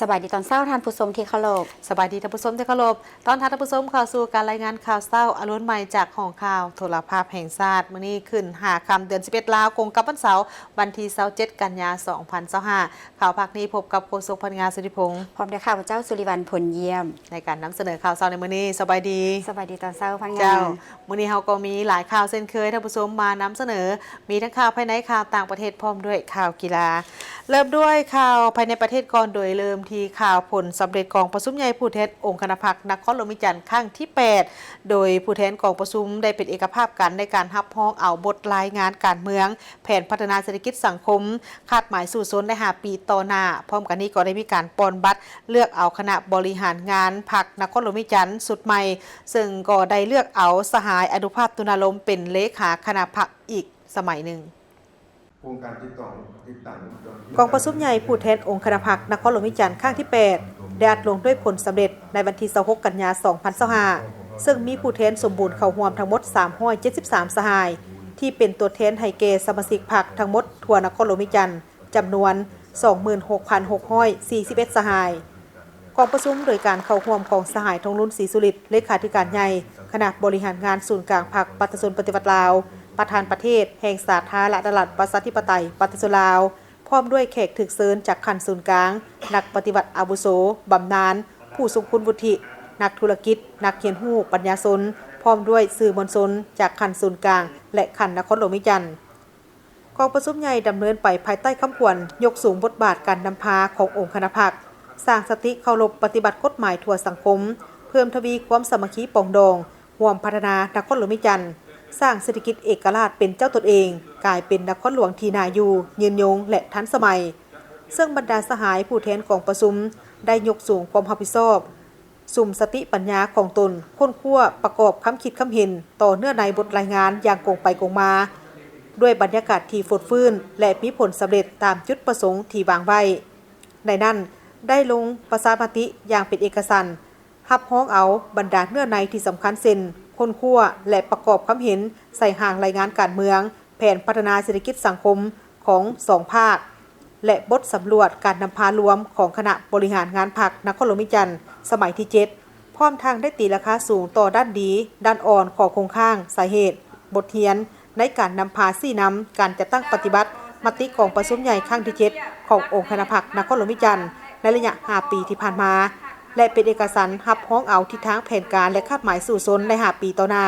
ສະບາຍດີຕອນເຊົ້າທ່ານຜູ້ຊົມທີ່ເຄົາລົບ. ສະບາຍດີທ່ານຜູ້ຊົມທີ່ເຄົາລົບ. ຕ້ອນຮັບທ່ານຜູ້ຊົມເຂົ້າສູ່ການລາຍງານຂ່າວເຊົ້າອາລຸນໃໝ່ຈາກຫ້ອງຂ່າວໂທລະພາບແຫ່ງຊາດ. ມື້ນີ້ຂຶ້ນຫ້າຄ່ຳເດືອນສິບເອັດລາວ ກົງກັບວັນເສົາ ວັນທີຊາວເຈັດ ກັນຍາ ສອງພັນຊາວຫ້າ. ຂ່າວພາກນີ້ພົບກັບໂຄສົກພັນງາ ສຸທິພົງ ພ້ອມດ້ວຍຂ້າພະເຈົ້າ ສຸລິວັນ ພົນຢ້ຽມ ໃນການນຳສະເໜີຂ່າວເຊົ້າໃນມື້ນີ້. ສະບາຍດີ. ສະບາຍດີຕອນເຊົ້າພັນງາ. ເຈົ້າ. ມື້ນີ້ເຮົາກໍມີຫຼາຍຂ່າວເຊັ່ນເຄີຍ ທ່ານຜູ້ຊົມມານຳສະເໜີ, ມີທັງຂ່າວພາຍໃນ, ຂ່າວຕ່າງປະເທດ ພ້ອມດ້ວຍຂ່າວກິລາ. ເລີ່ມດ້ວຍຂ່າວພາຍໃນປະເທດກ່ອນ, ໂດຍເລີ່ມທີ່ຂ່າວຜົນສຳເລັດກອງປະຊຸມໃຫຍ່ຜູ້ແທນອົງຄະນະພັກນະຄອນຫຼວງວຽງຈັນຄັ້ງທີແປດ ໂດຍຜູ້ແທນກອງປະຊຸມໄດ້ເປັນເອກະພາບກັນໃນການຮັບຮອງເອົາບົດລາຍງານການເມືອງ, ແຜນພັດທະນາເສດຖະກິດສັງຄົມ, ຄາດໝາຍສູ້ຊົນໃນຫ້າປີຕໍ່ໜ້າ. ພ້ອມກັນນີ້ກໍໄດ້ມີການປ່ອນບັດເລືອກເອົາຄະນະບໍລິຫານງານພັກນະຄອນຫຼວງວຽງຈັນຊຸດໃໝ່, ເຊິ່ງກໍໄດ້ເລືອກເອົາສະຫາຍ ອະນຸພາບ ຕຸນາລົມ ເປັນເລຂາຄະນະພັກອີກສະໄໝໜຶ່ງ. ໂຄງການຕິດຕໍ່ ຕິດຕັ້ງວົງຈອນ ກອງປະຊຸມໃຫຍ່ຜູ້ແທນອົງຄະນະພັກນະຄອນຫຼວງວຽງຈັນຄັ້ງທີແປດ ໄດ້ອັດລົງດ້ວຍຜົນສຳເລັດໃນວັນທີຊາວຫົກ ກັນຍາ ສອງພັນຊາວຫ້າ ເຊິ່ງມີຜູ້ແທນສົມບູນເຂົ້າຮ່ວມທັງໝົດ ສາມຮ້ອຍເຈັດສິບສາມສະຫາຍ ທີ່ເປັນຕົວແທນໃຫ້ແກ່ສະມາຊິກພັກທັງໝົດທົ່ວນະຄອນຫຼວງວຽງຈັນ ຈຳນວນ ສອງໝື່ນຫົກພັນຫົກຮ້ອຍສີ່ສິບເອັດສະຫາຍ. ກອງປະຊຸມໂດຍການເຂົ້າຮ່ວມຂອງສະຫາຍ ທອງລຸນ ສີສຸລິດ ເລຂາທິການໃຫຍ່ຄະນະບໍລິຫານງານສູນກາງພັກປະຊາຊົນປະຕິວັດລາວ, ປະທານປະເທດແຫ່ງສາທາລະນະລັດ ປະຊາທິປະໄຕ ປະຊາຊົນລາວ, ພ້ອມດ້ວຍແຂກຖືກເຊີນຈາກຂັ້ນສູນກາງ, ນັກປະຕິວັດອາວຸໂສ, ບຳນານ, ຜູ້ຊົງຄຸນວຸດທິ, ນັກທຸລະກິດ, ນັກຮຽນຮູ້, ປັນຍາຊົນ, ພ້ອມດ້ວຍສື່ມວນຊົນຈາກຂັ້ນສູນກາງ ແລະ ຂັ້ນນະຄອນຫຼວງວຽງຈັນ. ກອງປະຊຸມໃຫຍ່ດຳເນີນໄປພາຍໃຕ້ຄຳຂວັນ ຍົກສູງບົດບາດການນຳພາຂອງອົງຄະນະພັກ, ສ້າງສະຕິເຄົາລົບປະຕິບັດກົດໝາຍທົ່ວສັງຄົມ, ເພີ່ມທະວີຄວາມສາມັກຄີປອງດອງ, ຮ່ວມພັດທະນານະຄອນຫຼວງວຽງຈັນ, ສ້າງເສດຖະກິດເອກະລາດເປັນເຈົ້າຕົນເອງ, ກາຍເປັນນະຄອນຫຼວງທີ່ໜ້າຢູ່, ຍືນຍົງ ແລະ ທັນສະໄໝ. ເຊິ່ງບັນດາສະຫາຍຜູ້ແທນກອງປະຊຸມໄດ້ຍົກສູງຄວາມຮັບຜິດຊອບ, ສຸມສະຕິປັນຍາຂອງຕົນ, ຄົ້ນຄວ້າປະກອບຄຳຄິດຄຳເຫັນຕໍ່ເນື້ອໃນບົດລາຍງານຢ່າງກົງໄປກົງມາ, ດ້ວຍບັນຍາກາດທີ່ຟົດຟື້ນ ແລະ ມີຜົນສຳເລັດຕາມຈຸດປະສົງທີ່ວາງໄວ້. ໃນນັ້ນໄດ້ລົງປະຊາມະຕິຢ່າງເປັນເອກະສັນ, ຮັບຮອງເອົາບັນດາເນື້ອໃນທີ່ສຳຄັນ ເຊັ່ນ ຄົ້ນຄວ້າ ແລະ ປະກອບຄຳເຫັນໃສ່ຮ່າງລາຍງານການເມືອງ, ແຜນພັດທະນາເສດຖະກິດສັງຄົມຂອງສອງພາກ ແລະ ບົດສຳຫຼວດການນຳພາລວມຂອງຄະນະບໍລິຫານງານພັກນະຄອນຫຼວງວຽງຈັນສະໄໝທີເຈັດ ພ້ອມທັງໄດ້ຕີລາຄາສູງຕໍ່ດ້ານດີ, ດ້ານອ່ອນ, ຂໍ້ຄົງຄ້າງ, ສາເຫດ, ບົດຮຽນໃນການນຳພາຊີ້ນຳການຈັດຕັ້ງປະຕິບັດມະຕິກອງປະຊຸມໃຫຍ່ຄັ້ງທີເຈັດຂອງອົງຄະນະພັກນະຄອນຫຼວງວຽງຈັນໃນໄລຍະຫ້າປີທີ່ຜ່ານມາ ແລະ ເປັນເອກະສັນຮັບຮອງເອົາທິດທາງແຜນການ ແລະ ຄາດໝາຍສູ້ຊົນໃນຫ້າປີຕໍ່ໜ້າ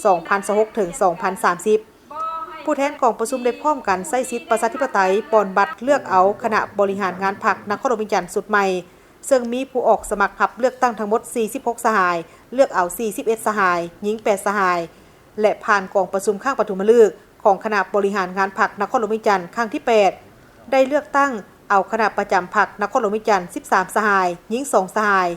ສອງພັນຊາວຫົກ ເຖິງ ສອງພັນສາມສິບ. ຜູ້ແທນກອງປະຊຸມໄດ້ພ້ອມກັນໃຊ້ສິດປະຊາທິປະໄຕ ປ່ອນບັດເລືອກເອົາຄະນະບໍລິຫານງານພັກນະຄອນຫຼວງວຽງຈັນຊຸດໃໝ່, ເຊິ່ງມີຜູ້ອອກສະໝັກຮັບເລືອກຕັ້ງທັງໝົດສີ່ສິບຫົກສະຫາຍ, ເລືອກເອົາສີ່ສິບເອັດສະຫາຍ, ຍິງແປດສະຫາຍ ແລະ ຜ່ານກອງປະຊຸມຄັ້ງປະຖົມມະລຶກຂອງຄະນະບໍລິຫານງານພັກນະຄອນຫຼວງວຽງຈັນຄັ້ງທີແປດ ໄດ້ເລືອກຕັ້ງເອົາຄະນະປະຈຳພັກນະຄອນຫຼວງວຽງຈັນສິບສາມສະຫາຍ, ຍິງສອງສະຫາຍ,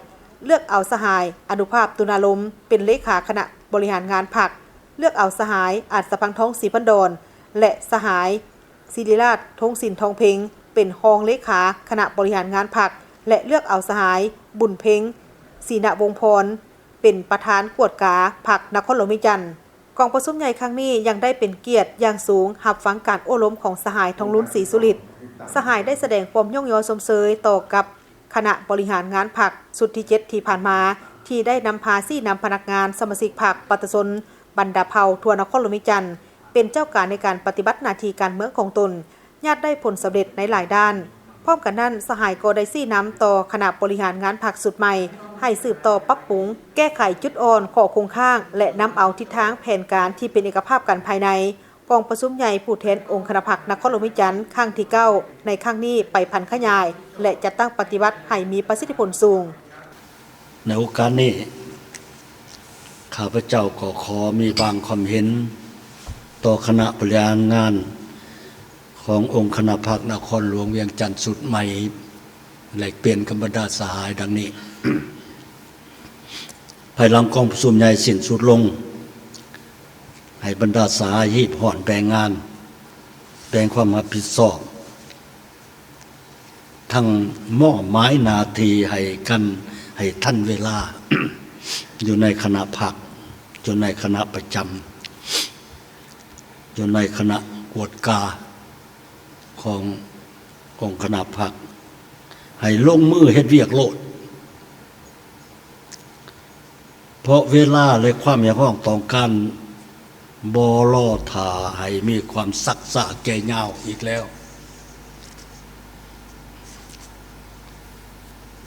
ເລືອກເອົາສະຫາຍ ອະນຸພາບ ຕຸນາລົມ ເປັນເລຂາຄະນະບໍລິຫານງານພັກ, ເລືອກເອົາສະຫາຍ ອັດສະພັງທອງ ສີພັນດອນ ແລະ ສະຫາຍ ສິລິລາດ ທົງສິນທອງເພັງ ເປັນຮອງເລຂາຄະນະບໍລິຫານງານພັກ ແລະ ເລືອກເອົາສະຫາຍ ບຸນເພັງ ສີນະວົງພອນ ເປັນປະທານກວດກາພັກນະຄອນຫຼວງວຽງຈັນ. ກອງປະຊຸມໃຫຍ່ຄັ້ງນີ້ຍັງໄດ້ເປັນກຽດຢ່າງສູງຮັບຟັງການໂອ້ລົມຂອງສະຫາຍ ທອງລຸນ ສີສຸລິດ. ສະຫາຍໄດ້ສະແດງຄວາມຍ້ອງຍໍຊົມເຊີຍຕໍ່ກັບຄະນະບໍລິຫານງານພັກຊຸດທີເຈັດທີ່ຜ່ານມາ ທີ່ໄດ້ນຳພາຊີ້ນຳພະນັກງານສະມາຊິກພັກປະຊາຊົນ ບັນດາເຜົ່າທົ່ວນະຄອນຫຼວງວຽງຈັນ ເປັນເຈົ້າການໃນການປະຕິບັດໜ້າທີ່ການເມືອງຂອງຕົນ ຍາດໄດ້ຜົນສຳເລັດໃນຫຼາຍດ້ານ. ພ້ອມກັນນັ້ນ, ສະຫາຍກໍໄດ້ຊີ້ນຳຕໍ່ຄະນະບໍລິຫານງານພັກຊຸດໃໝ່ ໃຫ້ສືບຕໍ່ປັບປຸງ, ແກ້ໄຂຈຸດອ່ອນ, ຂໍ້ຄົງຄ້າງ ແລະ ນຳເອົາທິດທາງແຜນການທີ່ເປັນເອກະພາບກັນພາຍໃນກອງປະຊຸມໃຫຍ່ຜູ້ແທນອົງຄະນະພັກນະຄອນຫຼວງວຽງຈັນຄັ້ງທີເກົ້າ ໃນຄັ້ງນີ້ໄປຜັນຂະຫຍາຍ ແລະ ຈັດຕັ້ງປະຕິບັດໃຫ້ມີປະສິດທິຜົນສູງ. ໃນໂອກາດນີ້ ຂ້າພະເຈົ້າກໍຂໍມີບາງຄວາມເຫັນຕໍ່ຄະນະບໍລິຫານງານຂອງອົງຄະນະພັກນະຄອນຫຼວງວຽງຈັນຊຸດໃໝ່ ແລກປ່ຽນກັບບັນດາສະຫາຍດັ່ງນີ້. ພາຍຫຼັງກອງປະຊຸມໃຫຍ່ສິ້ນສຸດລົງ, ໃຫ້ບັນດາສະຫາຍຮີບຮ້ອນແບ່ງງານ, ແບ່ງຄວາມຮັບຜິດຊອບ, ທັງມອບໝາຍໜ້າທີ່ໃຫ້ກັນໃຫ້ທັນເວລາ ຢູ່ໃນຄະນະພັກ, ຢູ່ໃນຄະນະປະຈຳ, ຢູ່ໃນຄະນະກວດກາຂອງອົງຄະນະພັກ, ໃຫ້ລົງມືເຮັດວຽກໂລດ ເພາະເວລາ ແລະ ຄວາມຮຽກຮ້ອງຕ້ອງການບໍ່ລໍຖ້າໃຫ້ມີຄວາມຊັກຊ້າແກ່ຍາວອີກແລ້ວ.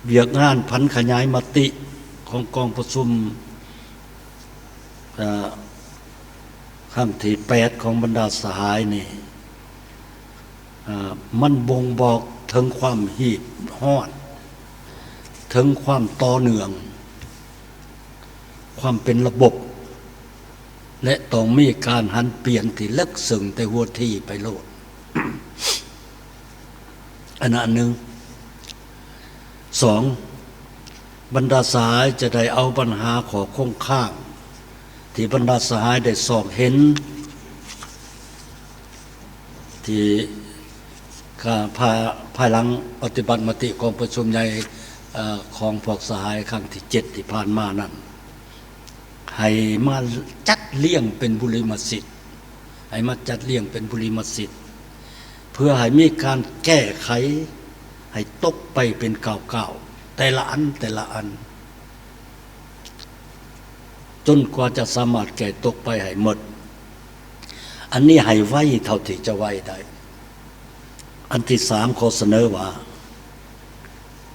ວຽກງານຜັນຂະຫຍາຍມະຕິຂອງກອງປະຊຸມ ເອີ ຄັ້ງທີແປດຂອງບັນດາສະຫາຍນີ້ ເອີ ມັນບົ່ງບອກເຖິງຄວາມຮີບຮ້ອນ, ເຖິງຄວາມຕໍ່ເນື່ອງ, ຄວາມເປັນລະບົບ ແລະ ຕ້ອງມີການຫັນປ່ຽນທີ່ເລິກເຊິ່ງແຕ່ຫົວທີໄປໂລດ. ອັນນັ້ນອັນໜຶ່ງ. ສອງ, ບັນດາສະຫາຍຈະໄດ້ເອົາບັນຫາຂໍ້ຄົງຄ້າງ ທີ່ບັນດາສະຫາຍໄດ້ຊອກເຫັນ ທີ່ກາ ພາ ພາຍຫຼັງປະຕິບັດມະຕິກອງປະຊຸມໃຫຍ່ ເອີ ຂອງພວກສະຫາຍຄັ້ງທີເຈັດທີ່ຜ່ານມານັ້ນ ໃຫ້ມາຈັດລຽງເປັນບຸລິມະສິດ, ໃຫ້ມາຈັດລຽງເປັນບຸລິມະສິດ ເພື່ອໃຫ້ມີການແກ້ໄຂໃຫ້ຕົກໄປເປັນກ້າວໆ ແຕ່ລະອັນ ແຕ່ລະອັນ ຈົນກວ່າຈະສາມາດແກ້ຕົກໄປໃຫ້ໝົດ. ອັນນີ້ໃຫ້ໄວເທົ່າທີ່ຈະໄວໄດ້. ອັນທີສາມ ຂໍສະເໜີວ່າ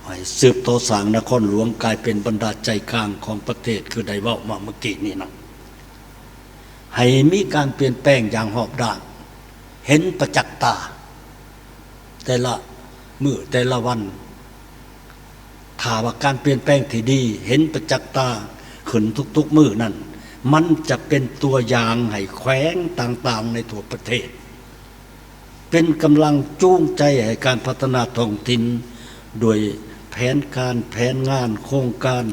ໃຫ້ສືບຕໍ່ສ້າງນະຄອນຫຼວງກາຍເປັນບັນດາໃຈກາງຂອງປະເທດ ຄືໄດ້ເວົ້າມາເມື່ອກີ້ນີ້ນະ. ໃຫ້ມີການປ່ຽນແປງຢ່າງຮອບດ້ານ, ເຫັນປະຈັກຕາ ແຕ່ລະມື້ແຕ່ລະວັນ. ຖ້າວ່າການປ່ຽນແປງທີ່ດີເຫັນປະຈັກຕາຂຶ້ນທຸກໆມື້ນັ້ນ, ມັນຈະເປັນຕົວຢ່າງໃຫ້ແຂວງຕ່າງໆໃນທົ່ວປະເທດ, ເປັນກຳລັງຈູງໃຈໃຫ້ການພັດທະນາທ້ອງຖິ່ນ ດ້ວຍແຜນການ, ແຜນງານ, ໂຄງການ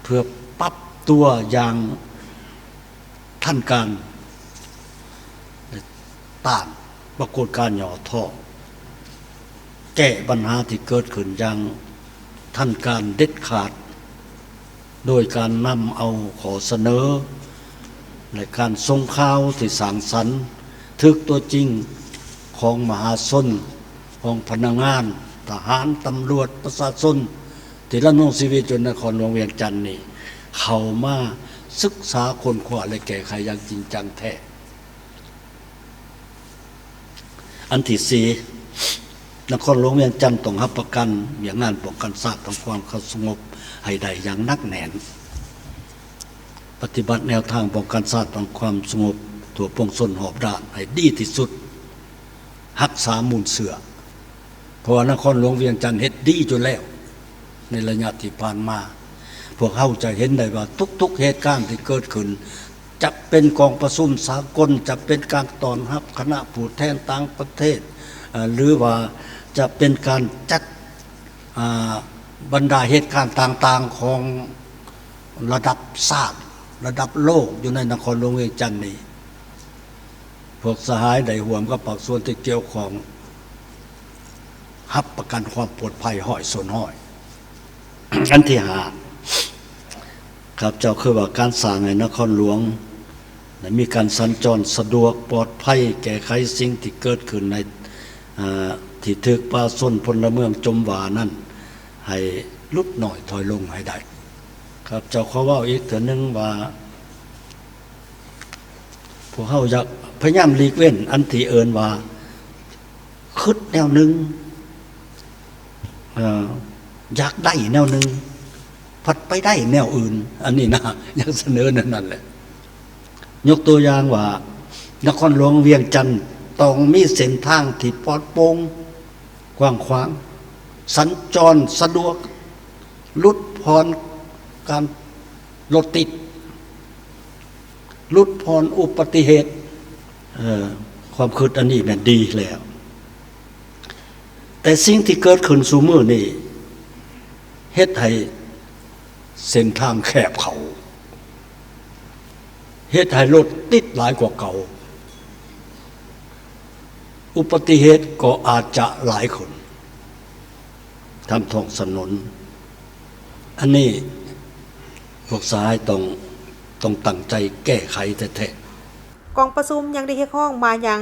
ເພື່ອປັບຕົວຢ່າງທັນການ, ແລະ ຕ້ານປາກົດການຫຍໍ້ທໍ້, ແກ້ບັນຫາທີ່ເກີດຂຶ້ນຢ່າງທັນການເດັດຂາດ ໂດຍການນຳເອົາຂໍ້ສະເໜີ ແລະ ການສົ່ງຂ່າວທີ່ສ້າງສັນ, ຖືກຕົວຈິງຂອງມະຫາຊົນ, ຂອງພະນັກງານ, ທະຫານ, ຕຳຫຼວດ, ປະຊາຊົນ ທີ່ດຳລົງຊີວິດຢູ່ນະຄອນຫຼວງວຽງຈັນນີ້ ເຂົ້າມາສຶກສາຄົ້ນຄວ້າ ແລະ ແກ້ໄຂຢ່າງຈິງຈັງແທ້. ອັນທີສີ່, ນະຄອນຫຼວງວຽງຈັນຕ້ອງຮັບປະກັນວຽກງານປ້ອງກັນຊາດ ທຳຄວາມສະຫງົບໃຫ້ໄດ້ຢ່າງໜັກແໜ້ນ, ປະຕິບັດແນວທາງປ້ອງກັນຊາດ ທຳຄວາມສະຫງົບທົ່ວປວງຊົນຮອບດ້ານໃຫ້ດີທີ່ສຸດ, ຮັກສາມູນເຊື້ອ ເພາະວ່ານະຄອນຫຼວງວຽງຈັນເຮັດດີຢູ່ແລ້ວ. ໃນໄລຍະທີ່ຜ່ານມາ ພວກເຮົາຈະເຫັນໄດ້ວ່າທຸກໆເຫດການທີ່ເກີດຂຶ້ນ, ຈະເປັນກອງປະຊຸມສາກົນ, ຈະເປັນການຕ້ອນຮັບຄະນະຜູ້ແທນຕ່າງປະເທດ, ເອີ ຫຼືວ່າຈະເປັນການຈັດ ອາ ບັນດາເຫດການຕ່າງໆຂອງລະດັບຊາດ, ລະດັບໂລກ ຢູ່ໃນນະຄອນຫຼວງວຽງຈັນນີ້, ພວກສະຫາຍໄດ້ຮ່ວມກັບພາກສ່ວນທີ່ກ່ຽວຂ້ອງ ຮັບປະກັນຄວາມປອດໄພຮ້ອຍສ່ວນຮ້ອຍ. ອັນທີຫ້າ, ຂ້າພະເຈົ້າຄິດວ່າການສ້າງໃຫ້ນະຄອນຫຼວງໄດ້ມີການສັນຈອນສະດວກປອດໄພ, ແກ້ໄຂສິ່ງທີ່ເກີດຂຶ້ນໃນ ອາ ທີ່ຖືກປະຊາຊົນພົນລະເມືອງຈົ່ມວ່ານັ້ນ ໃຫ້ຫຼຸດນ້ອຍຖອຍລົງໃຫ້ໄດ້. ຂ້າພະເຈົ້າຂໍເວົ້າອີກເທື່ອໜຶ່ງວ່າ ພວກເຮົາຢາກພະຍາຍາມຫຼີກເວັ້ນອັນທີ່ເອີ້ນວ່າ ຄິດແນວໜຶ່ງ ເອີ ຢາກໄດ້ແນວໜຶ່ງ ພັດໄປໄດ້ແນວອື່ນ. ອັນນີ້ນະ ຢາກສະເໜີແນວນັ້ນແຫຼະ. ຍົກຕົວຢ່າງວ່າ ນະຄອນຫຼວງວຽງຈັນຕ້ອງມີເສັ້ນທາງທີ່ປອດໂປ່ງ ກວ້າງຂວາງ, ສັນຈອນສະດວກ, ຫຼຸດຜ່ອນການລົດຕິດ, ຫຼຸດຜ່ອນອຸປະຕິເຫດ. ເອີ ຄວາມຄິດອັນນີ້ແມ່ນດີແລ້ວ, ແຕ່ສິ່ງທີ່ເກີດຂຶ້ນຊຸມື້ນີ້ ເຮັດໃຫ້ເສັ້ນທາງແຄບເຂົ້າ, ເຮັດໃຫ້ລົດຕິດຫຼາຍກວ່າເກົ່າ, ອຸປະຕິເຫດກໍອາດຈະຫຼາຍຂຶ້ນຕາມທ້ອງຖະໜົນ. ອັນນີ້ພວກສະຫາຍຕ້ອງ, ຕ້ອງຕັ້ງໃຈແກ້ໄຂແທ້ໆ. ກອງປະຊຸມຍັງໄດ້ຮຽກຮ້ອງມາຍັງ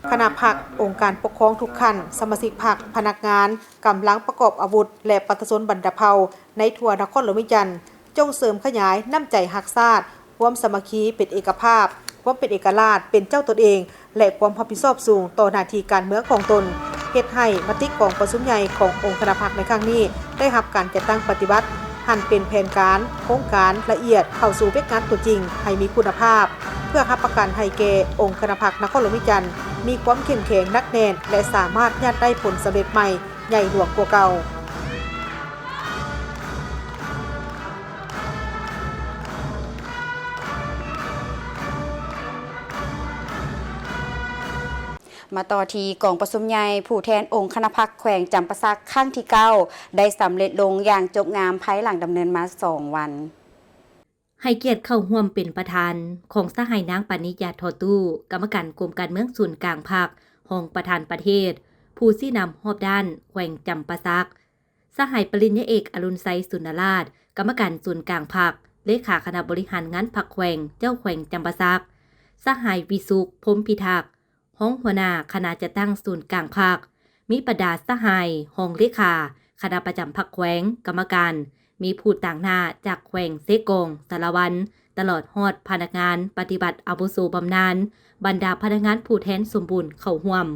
ຄະນະພັກ, ອົງການປົກຄອງທຸກຂັ້ນ, ສະມາຊິກພັກ, ພະນັກງານ, ກຳລັງປະກອບອາວຸດ ແລະ ປະຊາຊົນບັນດາເຜົ່າໃນທົ່ວນະຄອນຫຼວງວຽງຈັນ ຈົ່ງເສີມຂະຫຍາຍນ້ຳໃຈຮັກຊາດ, ຄວາມສາມັກຄີເປັນເອກະພາບ, ຄວາມເປັນເອກະລາດເປັນເຈົ້າຕົນເອງ ແລະ ຄວາມຮັບຜິດຊອບສູງຕໍ່ໜ້າທີ່ການເມືອງຂອງຕົນ, ເຮັດໃຫ້ມະຕິກອງປະຊຸມໃຫຍ່ຂອງອົງຄະນະພັກໃນຄັ້ງນີ້ ໄດ້ຮັບການຈັດຕັ້ງປະຕິບັດ ຫັນເປັນແຜນການ, ໂຄງການລະອຽດເຂົ້າສູ່ວຽກງານຕົວຈິງໃຫ້ມີຄຸນນະພາບ, ເພື່ອຮັບປະກັນໃຫ້ແກ່ອົງຄະນະພັກນະຄອນຫຼວງວຽງຈັນ ມີຄວາມເຂັ້ມແຂງໜັກແໜ້ນ ແລະ ສາມາດຍາດໄດ້ຜົນສຳເລັດໃໝ່ໃຫຍ່ຫຼວງກວ່າເກົ່າ. ມາຕໍ່ທີ່ກອງປະຊຸມໃຫຍ່ຜູ້ແທນອົງຄະນະພັກແຂວງຈຳປາສັກຄັ້ງທີເກົ້າ ໄດ້ສຳເລັດລົງຢ່າງຈົບງາມ ພາຍຫຼັງດຳເນີນມາສອງວັນ. ໃຫ້ກຽດເຂົ້າຮ່ວມເປັນປະທານຂອງສະຫາຍນາງ ປານິ ຢາທໍ່ຕູ້ ກຳມະການກົມການເມືອງສູນກາງພັກ, ຮອງປະທານປະເທດ, ຜູ້ຊີ້ນຳຮອບດ້ານແຂວງຈຳປາສັກ, ສະຫາຍປະລິນຍາເອກ ອະລຸນໄຊ ສຸນນະລາດ ກຳມະການສູນກາງພັກ, ເລຂາຄະນະບໍລິຫານງານພັກແຂວງ, ເຈົ້າແຂວງຈຳປາສັກ, ສະຫາຍ ວິສຸກ ພົມພິທັກ ຮອງຫົວໜ້າຄະນະຈັດຕັ້ງສູນກາງພັກ, ມີບັນດາສະຫາຍຮອງເລຂາຄະນະປະຈຳພັກແຂວງ, ກຳມະການ, ມີຜູ້ຕາງໜ້າຈາກແຂວງເຊກອງ, ສາລະວັນ, ຕະຫຼອດຮອດພະນັກງານປະຕິບັດອາວຸໂສບຳນານ, ບັນດາພະນັກງານຜູ້ແທນສົມບູນເຂົ້າຮ່ວມ.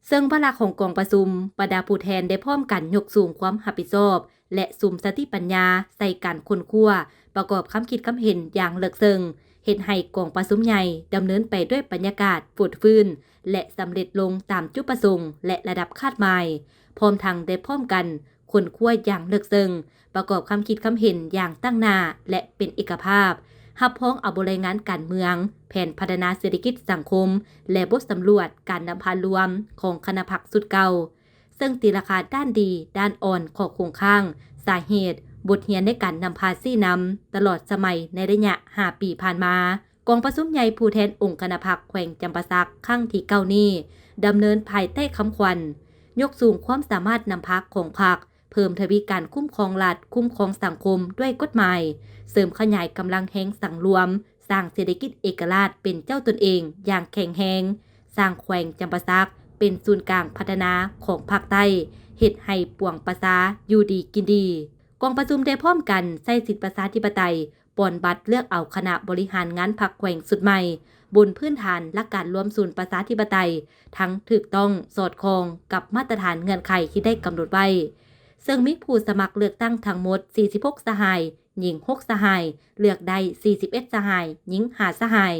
ເຊິ່ງວາລະຂອງກອງປະຊຸມ, ບັນດາຜູ້ແທນໄດ້ພ້ອມກັນຍົກສູງຄວາມຮັບຜິດຊອບ ແລະ ສຸມສະຕິປັນຍາໃສ່ການຄົ້ນຄວ້າ, ປະກອບຄຳຄິດຄຳເຫັນຢ່າງເລິກເຊິ່ງ, ເຮັດໃຫ້ກອງປະຊຸມໃຫຍ່ດຳເນີນໄປດ້ວຍບັນຍາກາດຟົດຟື້ນ ແລະ ສຳເລັດລົງຕາມຈຸດປະສົງ ແລະ ລະດັບຄາດໝາຍ, ພ້ອມທັງໄດ້ພ້ອມກັນຄົ້ນຄວ້າຢ່າງເລິກເຊິ່ງ, ປະກອບຄຳຄິດຄຳເຫັນຢ່າງຕັ້ງໜ້າ ແລະ ເປັນເອກະພາບ, ຮັບຮອງເອົາບົດລາຍງານການເມືອງ, ແຜນພັດທະນາເສດຖະກິດສັງຄົມ ແລະ ບົດສຳຫຼວດການນຳພາລວມຂອງຄະນະພັກຊຸດເກົ່າ, ເຊິ່ງຕີລາຄາດ້ານດີ, ດ້ານອ່ອນ, ຂໍ້ຄົງຄ້າງ, ສາເຫດ, ບົດຮຽນໃນການນຳພາຊີ້ນຳຕະຫຼອດສະໄໝໃນໄລຍະຫ້າປີຜ່ານມາ. ກອງປະຊຸມໃຫຍ່ຜູ້ແທນອົງຄະນະພັກແຂວງຈຳປາສັກຄັ້ງທີເກົ້ານີ້ ດຳເນີນພາຍໃຕ້ຄຳຂວັນ ຍົກສູງຄວາມສາມາດນຳພາຂອງພັກ, ເພີ່ມທະວີການຄຸ້ມຄອງລັດ, ຄຸ້ມຄອງສັງຄົມດ້ວຍກົດໝາຍ, ເສີມຂະຫຍາຍກຳລັງແຮງສັງລວມ, ສ້າງເສດຖະກິດເອກະລາດເປັນເຈົ້າຕົນເອງຢ່າງແຂງແຮງ, ສ້າງແຂວງຈຳປາສັກເປັນສູນກາງພັດທະນາຂອງພາກໃຕ້, ເຮັດໃຫ້ປວງປະຊາຢູ່ດີກິນດີ. ກອງປະຊຸມໄດ້ພ້ອມກັນໃຊ້ສິດປະຊາທິປະໄຕ ປ່ອນບັດເລືອກເອົາຄະນະບໍລິຫານງານພັກແຂວງຊຸດໃໝ່ ບົນພື້ນຖານຫຼັກການລວມສູນປະຊາທິປະໄຕ ທັງຖືກຕ້ອງສອດຄ່ອງກັບມາດຕະຖານເງື່ອນໄຂທີ່ໄດ້ກຳນົດໄວ້, ເຊິ່ງມີຜູ້ສະໝັກເລືອກຕັ້ງທັງໝົດສີ່ສິບຫົກສະຫາຍ, ຍິງຫົກສະຫາຍ, ເລືອກໄດ້ສີ່ສິບເອັດສະຫາຍ, ຍິງຫ້າສະຫາຍ.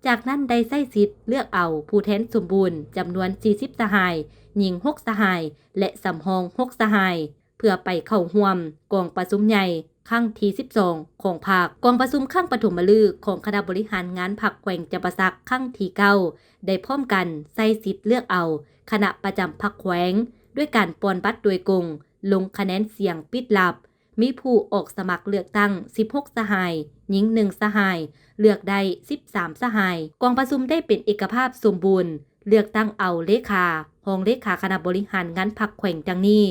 ຈາກນັ້ນໄດ້ໃຊ້ສິດເລືອກເອົາຜູ້ແທນສົມບູນຈຳນວນສີ່ສິບສະຫາຍ, ຍິງຫົກສະຫາຍ ແລະ ສຳຮອງຫົກສະຫາຍ ເພື່ອໄປເຂົ້າຮ່ວມກອງປະຊຸມໃຫຍ່ຄັ້ງທີສິບສອງຂອງພັກ. ກອງປະຊຸມຄັ້ງປະຖົມມະລຶກຂອງຄະນະບໍລິຫານງານພັກແຂວງຈຳປາສັກຄັ້ງທີເກົ້າ ໄດ້ພ້ອມກັນໃຊ້ສິດເລືອກເອົາຄະນະປະຈຳພັກແຂວງ ດ້ວຍການປ່ອນບັດໂດຍກົງ ລົງຄະແນນສຽງປິດລັບ, ມີຜູ້ອອກສະໝັກເລືອກຕັ້ງສິບຫົກສະຫາຍ, ຍິງໜຶ່ງສະຫາຍ, ເລືອກໄດ້ສິບສາມສະຫາຍ. ກອງປະຊຸມໄດ້ເປັນເອກະພາບສົມບູນ, ເລືອກຕັ້ງເອົາເລຂາ, ຮອງເລຂາຄະນະບໍລິຫານງານພັກແຂວງດັ່ງນີ້: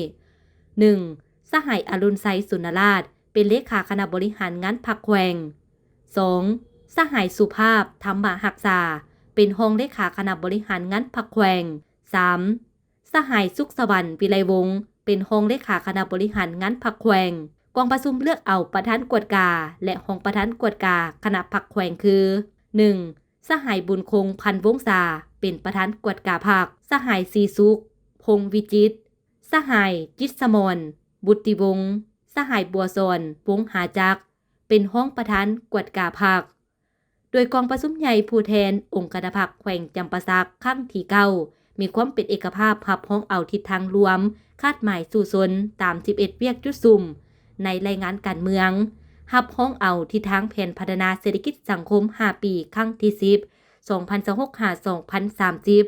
ໜຶ່ງ ສະຫາຍ ອະລຸນໄຊ ສຸນນະລາດ ເປັນເລຂາຄະນະບໍລິຫານງານພັກແຂວງ. ສອງ ສະຫາຍ ສຸພາບ ທຳມະຮັກສາ ເປັນຮອງເລຂາຄະນະບໍລິຫານງານພັກແຂວງ. ສາມ ສະຫາຍ ສຸກສະຫວັນ ວິໄລວົງ ເປັນຮອງເລຂາຄະນະບໍລິຫານງານພັກແຂວງ. ກອງປະຊຸມເລືອກເອົາປະທານກວດກາ ແລະ ຮອງປະທານກວດກາຄະນະພັກແຂວງຄື: ໜຶ່ງ ສະຫາຍ ບຸນຄົງ ພັນວົງສາ ເປັນປະທານກວດກາພັກ, ສະຫາຍ ສີສຸກ ພົງວິຈິດ, ສະຫາຍ ຈິດສະໝອນ ບຸດຕິວົງ, ສະຫາຍ ບົວສອນ ວົງຫາຈັກ ເປັນຮອງປະທານກວດກາພັກ. ໂດຍກອງປະຊຸມໃຫຍ່ຜູ້ແທນອົງຄະນະພັກແຂວງຈຳປາສັກຄັ້ງທີເກົ້າ ມີຄວາມເປັນເອກະພາບຮັບຮອງເອົາທິດທາງລວມຄາດໝາຍສູ້ຊົນຕາມສິບເອັດວຽກຈຸດສຸມໃນລາຍງານການເມືອງ, ຮັບຮອງເອົາທິດທາງແຜນພັດທະນາເສດຖະກິດສັງຄົມຫ້າປີຄັ້ງທີສິບ ສອງພັນຊາວຫົກ ຫາ ສອງພັນສາມສິບ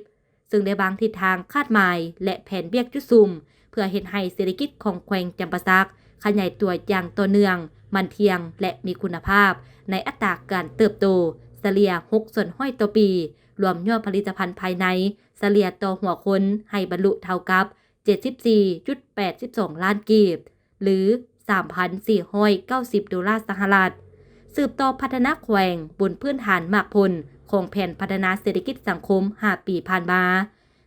ເຊິ່ງໄດ້ວາງທິດທາງຄາດໝາຍ ແລະ ແຜນວຽກຈຸດສຸມ ເພື່ອເຮັດໃຫ້ເສດຖະກິດຂອງແຂວງຈຳປາສັກຂະຫຍາຍຕົວຢ່າງຕໍ່ເນື່ອງ, ໝັ້ນທ່ຽງ ແລະ ມີຄຸນນະພາບ ໃນອັດຕາການເຕີບໂຕສະເລ່ຍຫົກສ່ວນຮ້ອຍຕໍ່ປີ, ລວມຍອດຜະລິດຕະພັນພາຍໃນສະເລ່ຍຕໍ່ຫົວຄົນໃຫ້ບັນລຸເທົ່າກັບເຈັດສິບສີ່ຈຸດແປດສິບສອງລ້ານກີບ ຫຼື ສາມພັນສີ່ຮ້ອຍເກົ້າສິບໂດລາສະຫະລັດ, ສືບຕໍ່ພັດທະນາແຂວງບົນພື້ນຖານໝາກຜົນ ຂອງແຜນພັດທະນາເສດຖະກິດສັງຄົມຫ້າປີຜ່ານມາ,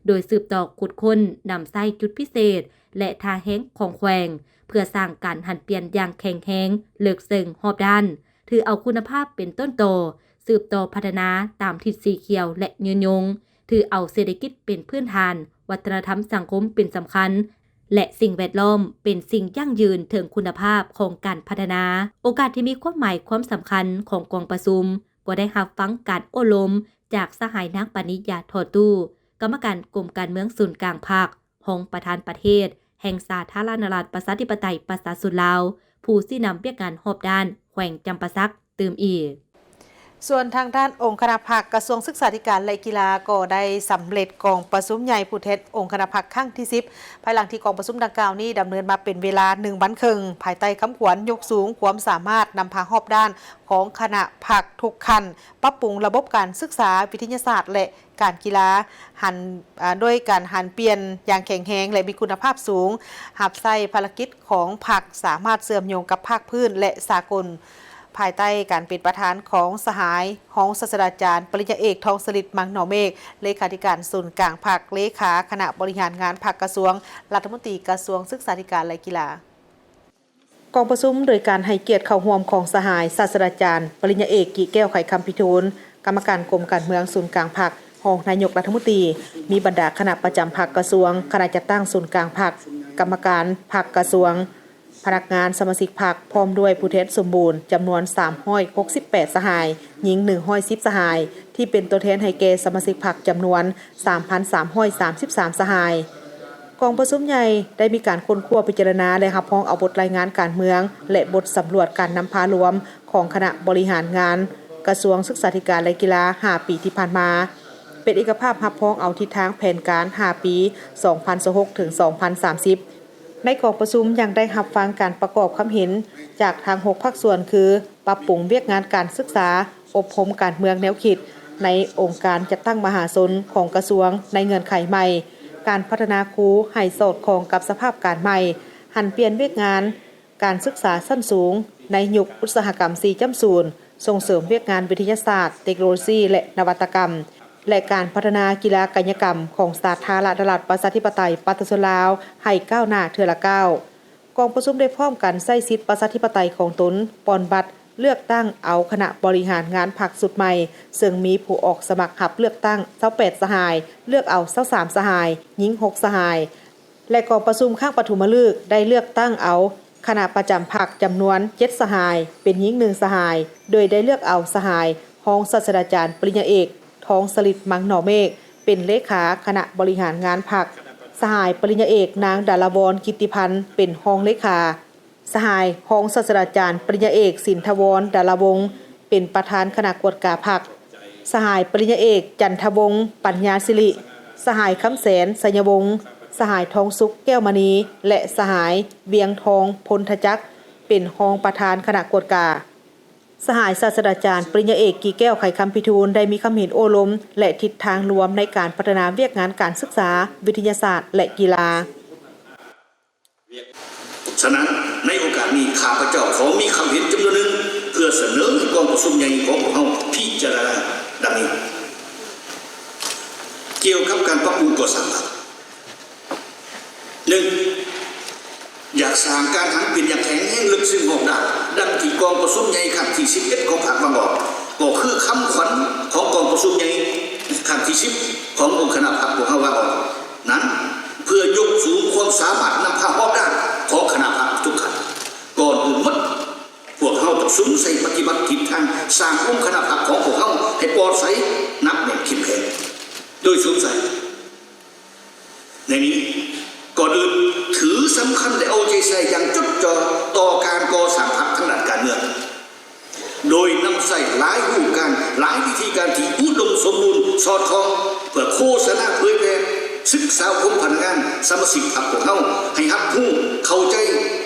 ໂດຍສືບຕໍ່ຂຸດຄົ້ນນຳໃຊ້ຈຸດພິເສດ ແລະ ທ່າແຮງຂອງແຂວງ ເພື່ອສ້າງການຫັນປ່ຽນຢ່າງແຂງແຮງ, ເລິກເຊິ່ງ, ຮອບດ້ານ, ຖືເອົາຄຸນນະພາບເປັນຕົ້ນຕໍ, ສືບຕໍ່ພັດທະນາຕາມທິດສີຂຽວ ແລະ ຍືນຍົງ, ຖືເອົາເສດຖະກິດເປັນພື້ນຖານ, ວັດທະນະທຳສັງຄົມເປັນສຳຄັນ ແລະ ສິ່ງແວດລ້ອມເປັນສິ່ງຢັ້ງຢືນເຖິງຄຸນນະພາບຂອງການພັດທະນາ. ໂອກາດທີ່ມີຄວາມໝາຍຄວາມສຳຄັນຂອງກອງປະຊຸມ ກໍໄດ້ຮັບຟັງການໂອ້ລົມຈາກສະຫາຍນາງ ປານິ ຢາທໍ່ຕູ້ ກຳມະການກົມການເມືອງສູນກາງພັກ, ຮອງປະທານປະເທດແຫ່ງສາທາລະນະລັດ ປະຊາທິປະໄຕ ປະຊາຊົນລາວ, ຜູ້ຊີ້ນຳວຽກງານຮອບດ້ານແຂວງຈຳປາສັກຕື່ມອີກ. ສ່ວນທາງດ້ານອົງຄະນະພັກ ກະຊວງສຶກສາທິການ ແລະ ກິລາ ກໍໄດ້ສຳເລັດກອງປະຊຸມໃຫຍ່ຜູ້ແທນອົງຄະນະພັກຄັ້ງທີສິບ ພາຍຫຼັງທີ່ກອງປະຊຸມດັ່ງກ່າວນີ້ດຳເນີນມາເປັນເວລາໜຶ່ງວັນເຄິ່ງ ພາຍໃຕ້ຄຳຂວັນຍົກສູງຄວາມສາມາດນຳພາຮອບດ້ານຂອງຄະນະພັກທຸກຂັ້ນ, ປັບປຸງລະບົບການສຶກສາ, ວິທະຍາສາດ ແລະ ການກິລາ ຫັນ ອາ ດ້ວຍການຫັນປ່ຽນຢ່າງແຂງແຮງ ແລະ ມີຄຸນນະພາບສູງ, ຮັບໃຊ້ພາລະກິດຂອງພັກ ສາມາດເຊື່ອມໂຍງກັບພາກພື້ນ ແລະ ສາກົນ. ພາຍໃຕ້ການເປັນປະທານຂອງສະຫາຍຮອງສາດສະດາຈານ ປະລິນຍາເອກ ທອງສະລິດ ມັງໜໍເມກ ເລຂາທິການສູນກາງພັກ, ເລຂາຄະນະບໍລິຫານງານພັກກະຊວງ, ລັດຖະມົນຕີກະຊວງສຶກສາທິການ ແລະ ກິລາ. ກອງປະຊຸມໂດຍການໃຫ້ກຽດເຂົ້າຮ່ວມຂອງສະຫາຍສາດສະດາຈານ ປະລິນຍາເອກ ກິແກ້ວ ໄຂຄຳພິທູນ ກຳມະການກົມການເມືອງສູນກາງພັກ, ຮອງນາຍົກລັດຖະມົນຕີ, ມີບັນດາຄະນະປະຈຳພັກກະຊວງ, ຄະນະຈັດຕັ້ງສູນກາງພັກ, ກຳມະການພັກກະຊວງ, ພະນັກງານສະມາຊິກພັກ ພ້ອມດ້ວຍຜູ້ແທນສົມບູນຈຳນວນສາມຮ້ອຍຫົກສິບແປດສະຫາຍ, ຍິງໜຶ່ງຮ້ອຍສິບສະຫາຍ ທີ່ເປັນຕົວແທນໃຫ້ແກ່ສະມາຊິກພັກຈຳນວນສາມພັນສາມຮ້ອຍສາມສິບສາມສະຫາຍ. ກອງປະຊຸມໃຫຍ່ໄດ້ມີການຄົ້ນຄວ້າ, ພິຈາລະນາ ແລະ ຮັບຮອງເອົາບົດລາຍງານການເມືອງ ແລະ ບົດສຳຫຼວດການນຳພາລວມຂອງຄະນະບໍລິຫານງານກະຊວງສຶກສາທິການ ແລະ ກິລາຫ້າປີທີ່ຜ່ານມາ, ເປັນເອກະພາບຮັບຮອງເອົາທິດທາງແຜນການຫ້າປີ ສອງພັນຊາວຫົກ ເຖິງ ສອງພັນສາມສິບ. ໃນກອງປະຊຸມຍັງໄດ້ຮັບຟັງການປະກອບຄຳເຫັນຈາກທັງຫົກພາກສ່ວນ ຄື ປັບປຸງວຽກງານການສຶກສາ, ອົບຮົມການເມືອງແນວຄິດໃນອົງການຈັດຕັ້ງມະຫາຊົນຂອງກະຊວງໃນເງື່ອນໄຂໃໝ່, ການພັດທະນາຄູໃຫ້ສອດຄ່ອງກັບສະພາບການໃໝ່, ຫັນປ່ຽນວຽກງານການສຶກສາຊັ້ນສູງໃນຍຸກອຸດສາຫະກຳສີ່ຈ້ຳສູນ, ສົ່ງເສີມວຽກງານວິທະຍາສາດ, ເຕັກໂນໂລຊີ ແລະ ນະວັດຕະກຳ ແລະ ການພັດທະນາກິລາກາຍະກຳຂອງສາທາລະນະລັດ ປະຊາທິປະໄຕ ປະຊາຊົນລາວ ໃຫ້ກ້າວໜ້າເທື່ອລະກ້າວ. ກອງປະຊຸມໄດ້ພ້ອມກັນໃຊ້ສິດປະຊາທິປະໄຕຂອງຕົນ, ປ່ອນບັດເລືອກຕັ້ງເອົາຄະນະບໍລິຫານງານພັກຊຸດໃໝ່, ເຊິ່ງມີຜູ້ອອກສະໝັກຮັບເລືອກຕັ້ງຊາວແປດສະຫາຍ, ເລືອກເອົາຊາວສາມສະຫາຍ, ຍິງຫົກສະຫາຍ ແລະ ກອງປະຊຸມຄັ້ງປະຖົມມະລຶກໄດ້ເລືອກຕັ້ງເອົາຄະນະປະຈຳພັກຈຳນວນເຈັດສະຫາຍ, ເປັນຍິງໜຶ່ງສະຫາຍ, ໂດຍໄດ້ເລືອກເອົາສະຫາຍຮອງສາດສະດາຈານປະລິນຍາເອກ ທອງສະລິດ ມັງໜໍເມກ ເປັນເລຂາຄະນະບໍລິຫານງານພັກ, ສະຫາຍປະລິນຍາເອກ ນາງ ດາລາວອນ ກິດຕິພັນ ເປັນຮອງເລຂາ, ສະຫາຍຮອງສາດສະດາຈານປະລິນຍາເອກ ສິນທະວອນ ດາລາວົງ ເປັນປະທານຄະນະກວດກາພັກ, ສະຫາຍປະລິນຍາເອກ ຈັນທະວົງ ປັນຍາສິລິ, ສະຫາຍ ຄຳແສນ ໄຊຍະວົງ, ສະຫາຍ ທອງສຸກ ແກ້ວມະນີ ແລະ ສະຫາຍ ວຽງທອງ ພົນທະຈັກ ເປັນຮອງປະທານຄະນະກວດກາ. ສະຫາຍສາດສະດາຈານປະລິນຍາເອກ ກີແກ້ວ ໄຂຄຳພິທູນ ໄດ້ມີຄຳເຫັນໂອ້ລົມ ແລະ ທິດທາງລວມໃນການພັດທະນາວຽກງານການສຶກສາ, ວິທະຍາສາດ ແລະ ກິລາ. ສະນັ້ນ, ໃນໂອກາດນີ້ ຂ້າພະເຈົ້າຂໍມີຄຳເຫັນຈຳນວນໜຶ່ງ ເພື່ອສະເໜີໃຫ້ກອງປະຊຸມໃຫຍ່ຂອງພວກເຮົາພິຈາລະນາ ດັ່ງນີ້. ກ່ຽວກັບການປັບປຸງກໍ່ສ້າງພັກ. ໜຶ່ງ, ຢາກສ້າງການຫັນປ່ຽນຢ່າງແຂງແຮງເລິກເຊິ່ງຮອບດ້ານ, ດັ່ງທີ່ກອງປະຊຸມໃຫຍ່ຄັ້ງທີສິບເອັດຂອງພັກວາງອອກ, ກໍຄືຄຳຂວັນຂອງກອງປະຊຸມໃຫຍ່ຄັ້ງທີສິບຂອງອົງຄະນະພັກພວກເຮົາວາງອອກນັ້ນ, ເພື່ອຍົກສູງຄວາມສາມາດນຳພາຮອບດ້ານຂອງຄະນະພັກທຸກຂັ້ນ. ກ່ອນອື່ນໝົດ, ພວກເຮົາຕ້ອງສຸມໃສ່ປະຕິບັດທິດທາງສ້າງອົງຄະນະພັກຂອງພວກເຮົາໃຫ້ປອດໃສ, ໜັກແໜ້ນ, ເຂັ້ມແຂງ. ໂດຍສຸມໃສ່ ໃນນີ້, ກ່ອນອື່ນ, ຖືສຳຄັນ ແລະ ເອົາໃຈໃສ່ຢ່າງຈົດຈ່ອ ຕໍ່ການກໍ່ສ້າງພັກທາງດ້ານການເມືອງ, ໂດຍນຳໃຊ້ຫຼາຍຮູບການ, ຫຼາຍວິທີການທີ່ອຸດົມສົມບູນ, ສອດຄ່ອງ, ເພື່ອໂຄສະນາເຜີຍແຜ່, ສຶກສາອົບຮົມພະນັກງານ, ສະມາຊິກພັກພວກເຮົາ ໃຫ້ຮັບຮູ້, ເຂົ້າໃຈ,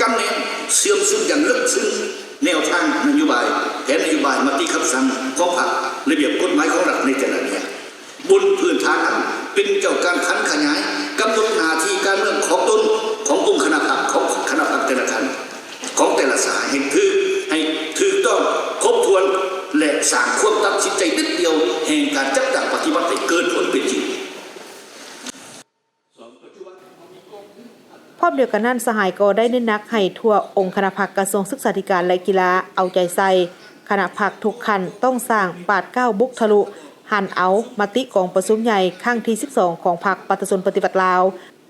ກຳແໜ້ນ, ເຊື່ອມຊຶມຢ່າງເລິກເຊິ່ງ ແນວທາງນະໂຍບາຍ, ແຜນນະໂຍບາຍ, ມະຕິຄຳສັ່ງຂອງພັກ, ລະບຽບກົດໝາຍຂອງລັດໃນແຕ່ລະແນວ. ບົນພື້ນຖານນັ້ນ ເປັນເຈົ້າການຜັນຂະຫຍາຍ, ກຳນົດໜ້າທີ່ການເມືອງຂອງຕົນ, ຂອງອົງຄະນະພັກ, ຂອງຄະນະພັກແຕ່ລະທ່ານ, ຂອງແຕ່ລະສະຫາຍ ໃຫ້ຖືກ, ໃຫ້ຖືກຕ້ອງ, ຄົບຖ້ວນ ແລະ ສ້າງຄວາມຕັດສິນໃຈເດັດດ່ຽວ ແຫ່ງການຈັດຕັ້ງປະຕິບັດໃຫ້ເກີດຜົນເປັນຈິງ. ພ້ອມດຽວກັນນັ້ນ, ສະຫາຍກໍໄດ້ເນັ້ນໜັກໃຫ້ທົ່ວອົງຄະນະພັກກະຊວງສຶກສາທິການ ແລະ ກິລາ ເອົາໃຈໃສ່, ຄະນະພັກທຸກຂັ້ນຕ້ອງສ້າງບາດກ້າວບຸກທະລຸ, ຫັນເອົາມະຕິກອງປະຊຸມໃຫຍ່ຄັ້ງທີສິບສອງຂອງພັກປະຊາຊົນປະຕິວັດລາວ,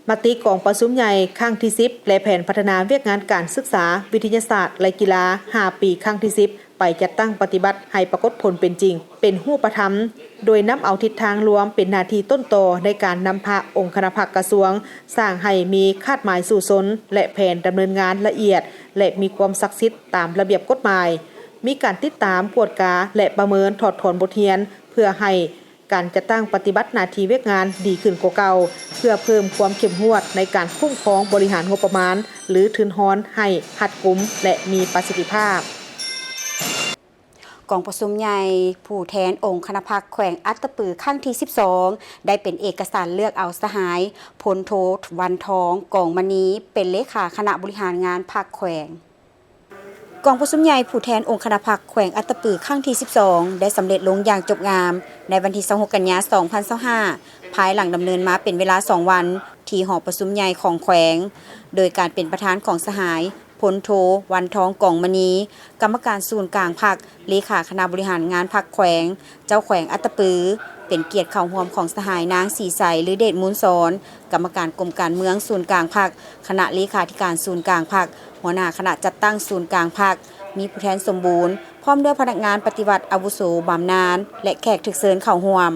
ມະຕິກອງປະຊຸມໃຫຍ່ຄັ້ງທີສິບ ແລະ ແຜນພັດທະນາວຽກງານການສຶກສາ, ວິທະຍາສາດ ແລະ ກິລາ ຫ້າປີ ຄັ້ງທີສິບ ໄປຈັດຕັ້ງປະຕິບັດໃຫ້ປາກົດຜົນເປັນຈິງ, ເປັນຮູບປະທຳ, ໂດຍນຳເອົາທິດທາງລວມເປັນໜ້າທີ່ຕົ້ນຕໍໃນການນຳພາອົງຄະນະພັກກະຊວງ, ສ້າງໃຫ້ມີຄາດໝາຍສູ້ຊົນ ແລະ ແຜນດຳເນີນງານລະອຽດ ແລະ ມີຄວາມສັກສິດຕາມລະບຽບກົດໝາຍ, ມີການຕິດຕາມ, ກວດກາ ແລະ ປະເມີນ, ຖອດຖອນບົດຮຽນ ເພື່ອໃຫ້ ການຈັດຕັ້ງປະຕິບັດໜ້າທີ່ວຽກງານດີຂຶ້ນກວ່າເກົ່າ, ເພື່ອເພີ່ມຄວາມເຂັ້ມງວດໃນການຄຸ້ມຄອງບໍລິຫານງົບປະມານ ຫຼື ທຶນຮອນໃຫ້ຮັດກຸມ ແລະ ມີປະສິດທິພາບ. ກອງປະຊຸມໃຫຍ່ຜູ້ແທນອົງຄະນະພັກແຂວງອັດຕະປືຄັ້ງທີສິບສອງ ໄດ້ເປັນເອກະສານເລືອກເອົາສະຫາຍ ພົນໂທ ວັນທອງ ກອງມະນີ ເປັນເລຂາຄະນະບໍລິຫານງານພັກແຂວງ. ກອງປະຊຸມໃຫຍ່ຜູ້ແທນອົງຄະນະພັກແຂວງອັດຕະປືຄັ້ງທີສິບສອງ ໄດ້ສຳເລັດລົງຢ່າງຈົບງາມໃນວັນທີຊາວຫົກ ກັນຍາ ສອງພັນຊາວຫ້າ ພາຍຫຼັງດຳເນີນມາເປັນເວລາສອງວັນ ທີ່ຫໍປະຊຸມໃຫຍ່ຂອງແຂວງ, ໂດຍການເປັນປະທານຂອງສະຫາຍ ພົນໂທ ວັນທອງ ກອງມະນີ ກຳມະການສູນກາງພັກ, ເລຂາຄະນະບໍລິຫານງານພັກແຂວງ, ເຈົ້າແຂວງອັດຕະປື, ເປັນກຽດເຂົ້າຮ່ວມຂອງສະຫາຍ ນາງ ສີໃສ ລືເດດມູນສອນ ກຳມະການກົມການເມືອງສູນກາງພັກ, ຄະນະເລຂາທິການສູນກາງພັກ, ຫົວໜ້າຄະນະຈັດຕັ້ງສູນກາງພັກ, ມີຜູ້ແທນສົມບູນ, ພ້ອມດ້ວຍພະນັກງານປະຕິວັດອາວຸໂສບຳນານ ແລະ ແຂກຖືກເຊີນເຂົ້າຮ່ວມ.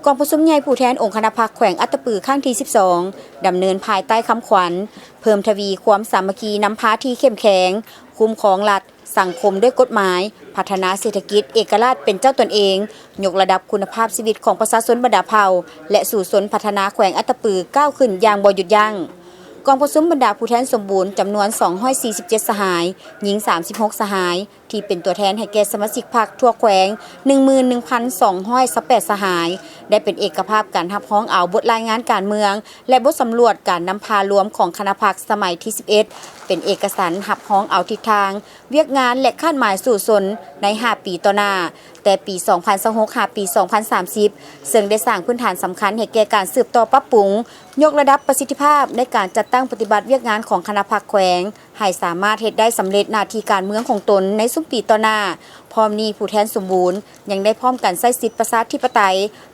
ກອງປະຊຸມໃຫຍ່ຜູ້ແທນອົງຄະນະພັກແຂວງອັດຕະປືຄັ້ງທີສິບສອງ ດຳເນີນພາຍໃຕ້ຄຳຂວັນ ເພີ່ມທະວີຄວາມສາມັກຄີນຳພາທີ່ເຂັ້ມແຂງ, ຄຸ້ມຄອງລັດ, ສັງຄົມດ້ວຍກົດໝາຍ, ພັດທະນາເສດຖະກິດເອກະລາດເປັນເຈົ້າຕົນເອງ, ຍົກລະດັບຄຸນນະພາບຊີວິດຂອງປະຊາຊົນບັນດາເຜົ່າ ແລະ ສູ້ຊົນພັດທະນາແຂວງອັດຕະປືກ້າວຂຶ້ນຢ່າງບໍ່ຢຸດຢັ້ງ. ກອງປະຊຸມບັນດາຜູ້ແທນສົມບູນຈຳນວນສອງຮ້ອຍສີ່ສິບເຈັດສະຫາຍ, ຍິງສາມສິບຫົກສະຫາຍ, ທີ່ເປັນຕົວແທນໃຫ້ແກ່ສະມາຊິກພັກທົ່ວແຂວງ ໜຶ່ງໝື່ນໜຶ່ງພັນສອງຮ້ອຍຊາວແປດສະຫາຍ ໄດ້ເປັນເອກະພາບກັນຮັບຮອງເອົາບົດລາຍງານການເມືອງ ແລະ ບົດສຳຫຼວດການນຳພາລວມຂອງຄະນະພັກສະໄໝທີສິບເອັດ ເປັນເອກະສານຮັບຮອງເອົາທິດທາງ ວຽກງານ ແລະ ຄາດໝາຍສູ້ຊົນໃນຫ້າປີຕໍ່ໜ້າ, ແຕ່ປີສອງພັນຊາວຫົກ ຫາປີສອງພັນສາມສິບ ເຊິ່ງໄດ້ສ້າງພື້ນຖານສຳຄັນໃຫ້ແກ່ການສືບຕໍ່ປັບປຸງ, ຍົກລະດັບປະສິດທິພາບໃນການຈັດຕັ້ງປະຕິບັດວຽກງານຂອງຄະນະພັກແຂວງ ໃຫ້ສາມາດເຮັດໄດ້ສຳເລັດໜ້າທີ່ການເມືອງຂອງຕົນໃນຊຸມປີຕໍ່ໜ້າ. ພ້ອມນີ້, ຜູ້ແທນສົມບູນຍັງໄດ້ພ້ອມກັນໃຊ້ສິດປະຊາທິປະໄຕ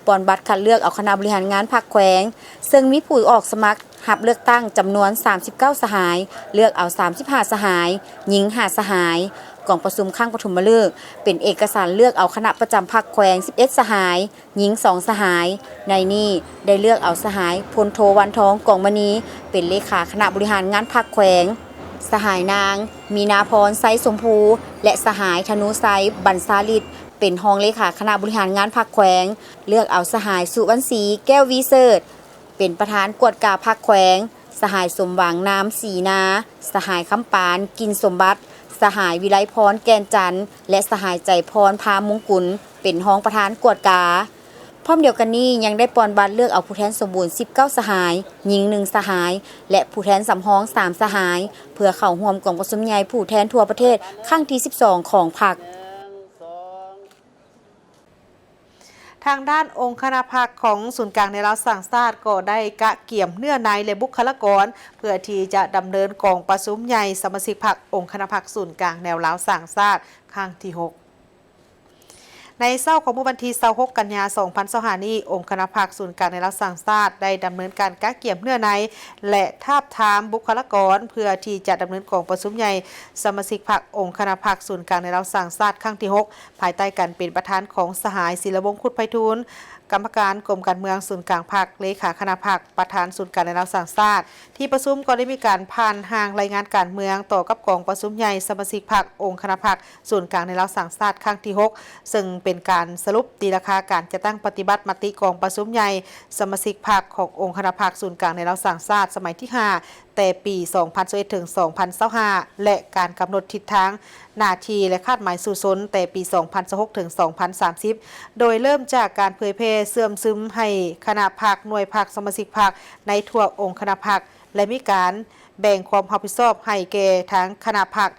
ປ່ອນບັດຄັດເລືອກເອົາຄະນະບໍລິຫານງານພັກແຂວງ, ເຊິ່ງມີຜູ້ອອກສະໝັກຮັບເລືອກຕັ້ງຈຳນວນສາມສິບເກົ້າສະຫາຍ, ເລືອກເອົາສາມສິບຫ້າສະຫາຍ, ຍິງຫ້າສະຫາຍ. ກອງປະຊຸມຄັ້ງປະຖົມມະເລີກ ເປັນເອກະສານເລືອກເອົາຄະນະປະຈຳພັກແຂວງສິບເອັດສະຫາຍ, ຍິງສອງສະຫາຍ. ໃນນີ້ໄດ້ເລືອກເອົາສະຫາຍ ພົນໂທ ວັນທອງ ກອງມະນີ ເປັນເລຂາຄະນະບໍລິຫານງານພັກແຂວງ, ສະຫາຍນາງ ມີນາພອນ ໄຊສົມພູ ແລະ ສະຫາຍ ທະນູໄຊ ບັນຊາລິດ ເປັນຮອງເລຂາຄະນະບໍລິຫານງານພັກແຂວງ, ເລືອກເອົາສະຫາຍ ສຸວັນສີ ແກ້ວວີເສີດ ເປັນປະທານກວດກາພັກແຂວງ, ສະຫາຍ ສົມຫວັງ ນາມສີນາ, ສະຫາຍ ຄຳປານ ກິ່ນສົມບັດ, ສະຫາຍ ວິໄລພອນ ແກ່ນຈັນ ແລະ ສະຫາຍ ໃຈພອນ ພາມຸງກຸນ ເປັນຮອງປະທານກວດກາ. ພ້ອມດຽວກັນນີ້ ຍັງໄດ້ປ່ອນບັດເລືອກເອົາຜູ້ແທນສົມບູນສິບເກົ້າສະຫາຍ, ຍິງໜຶ່ງສະຫາຍ ແລະ ຜູ້ແທນສຳຮອງສາມສະຫາຍ ເພື່ອເຂົ້າຮ່ວມກອງປະຊຸມໃຫຍ່ຜູ້ແທນທົ່ວປະເທດຄັ້ງທີສິບສອງຂອງພັກ. ທາງດ້ານອົງຄະນະພັກຂອງສູນກາງແນວລາວສ້າງຊາດ ກໍໄດ້ກະກຽມເນື້ອໃນ ແລະ ບຸກຄະລາກອນ ເພື່ອທີ່ຈະດຳເນີນກອງປະຊຸມໃຫຍ່ສະມາຊິກພັກອົງຄະນະພັກສູນກາງແນວລາວສ້າງຊາດຄັ້ງທີຫົກ. ໃນເຊົ້າຂອງມື້ວັນທີຊາວຫົກ ກັນຍາ ສອງພັນຊາວຫ້ານີ້, ອົງຄະນະພັກສູນກາງແນວລາວສ້າງຊາດ ໄດ້ດຳເນີນການກະກຽມເນື້ອໃນ ແລະ ທາບທາມບຸກຄະລາກອນ ເພື່ອທີ່ຈະດຳເນີນກອງປະຊຸມໃຫຍ່ສະມາຊິກພັກອົງຄະນະພັກສູນກາງແນວລາວສ້າງຊາດຄັ້ງທີຫົກ ພາຍໃຕ້ການເປັນປະທານຂອງສະຫາຍ ສິລະວົງ ຄຸດໄພທູນ ກຳມະການກົມການເມືອງສູນກາງພັກ, ເລຂາຄະນະພັກ, ປະທານສູນກາງແນວລາວສ້າງຊາດ. ທີ່ປະຊຸມກໍໄດ້ມີການຜ່ານຮ່າງລາຍງານການເມືອງຕໍ່ກັບກອງປະຊຸມໃຫຍ່ສະມາຊິກພັກອົງຄະນະພັກສູນກາງແນວລາວສ້າງຊາດຄັ້ງທີຫົກ ເຊິ່ງເປັນການສະຫຼຸບຕີລາຄາການຈັດຕັ້ງປະຕິບັດມະຕິກອງປະຊຸມໃຫຍ່ສະມາຊິກພັກຂອງອົງຄະນະພັກສູນກາງແນວລາວສ້າງຊາດສະໄໝທີຫ້າ ແຕ່ປີສອງພັນຊາວເອັດ ເຖິງ ສອງພັນຊາວຫ້າ ແລະ ການກຳນົດທິດທາງ ໜ້າທີ່ ແລະ ຄາດໝາຍສູ້ຊົນແຕ່ປີສອງພັນຊາວຫົກ ເຖິງ ສອງພັນສາມສິບ ໂດຍເລີ່ມຈາກການເຜີຍແຜ່ເຊື່ອມຊຶມໃຫ້ຄະນະພັກ, ໜ່ວຍພັກ, ສະມາຊິກພັກໃນທົ່ວອົງຄະນະພັກ ແລະ ມີການແບ່ງຄວາມຮັບຜິດຊອບໃຫ້ແກ່ທາງຄະນະພັກ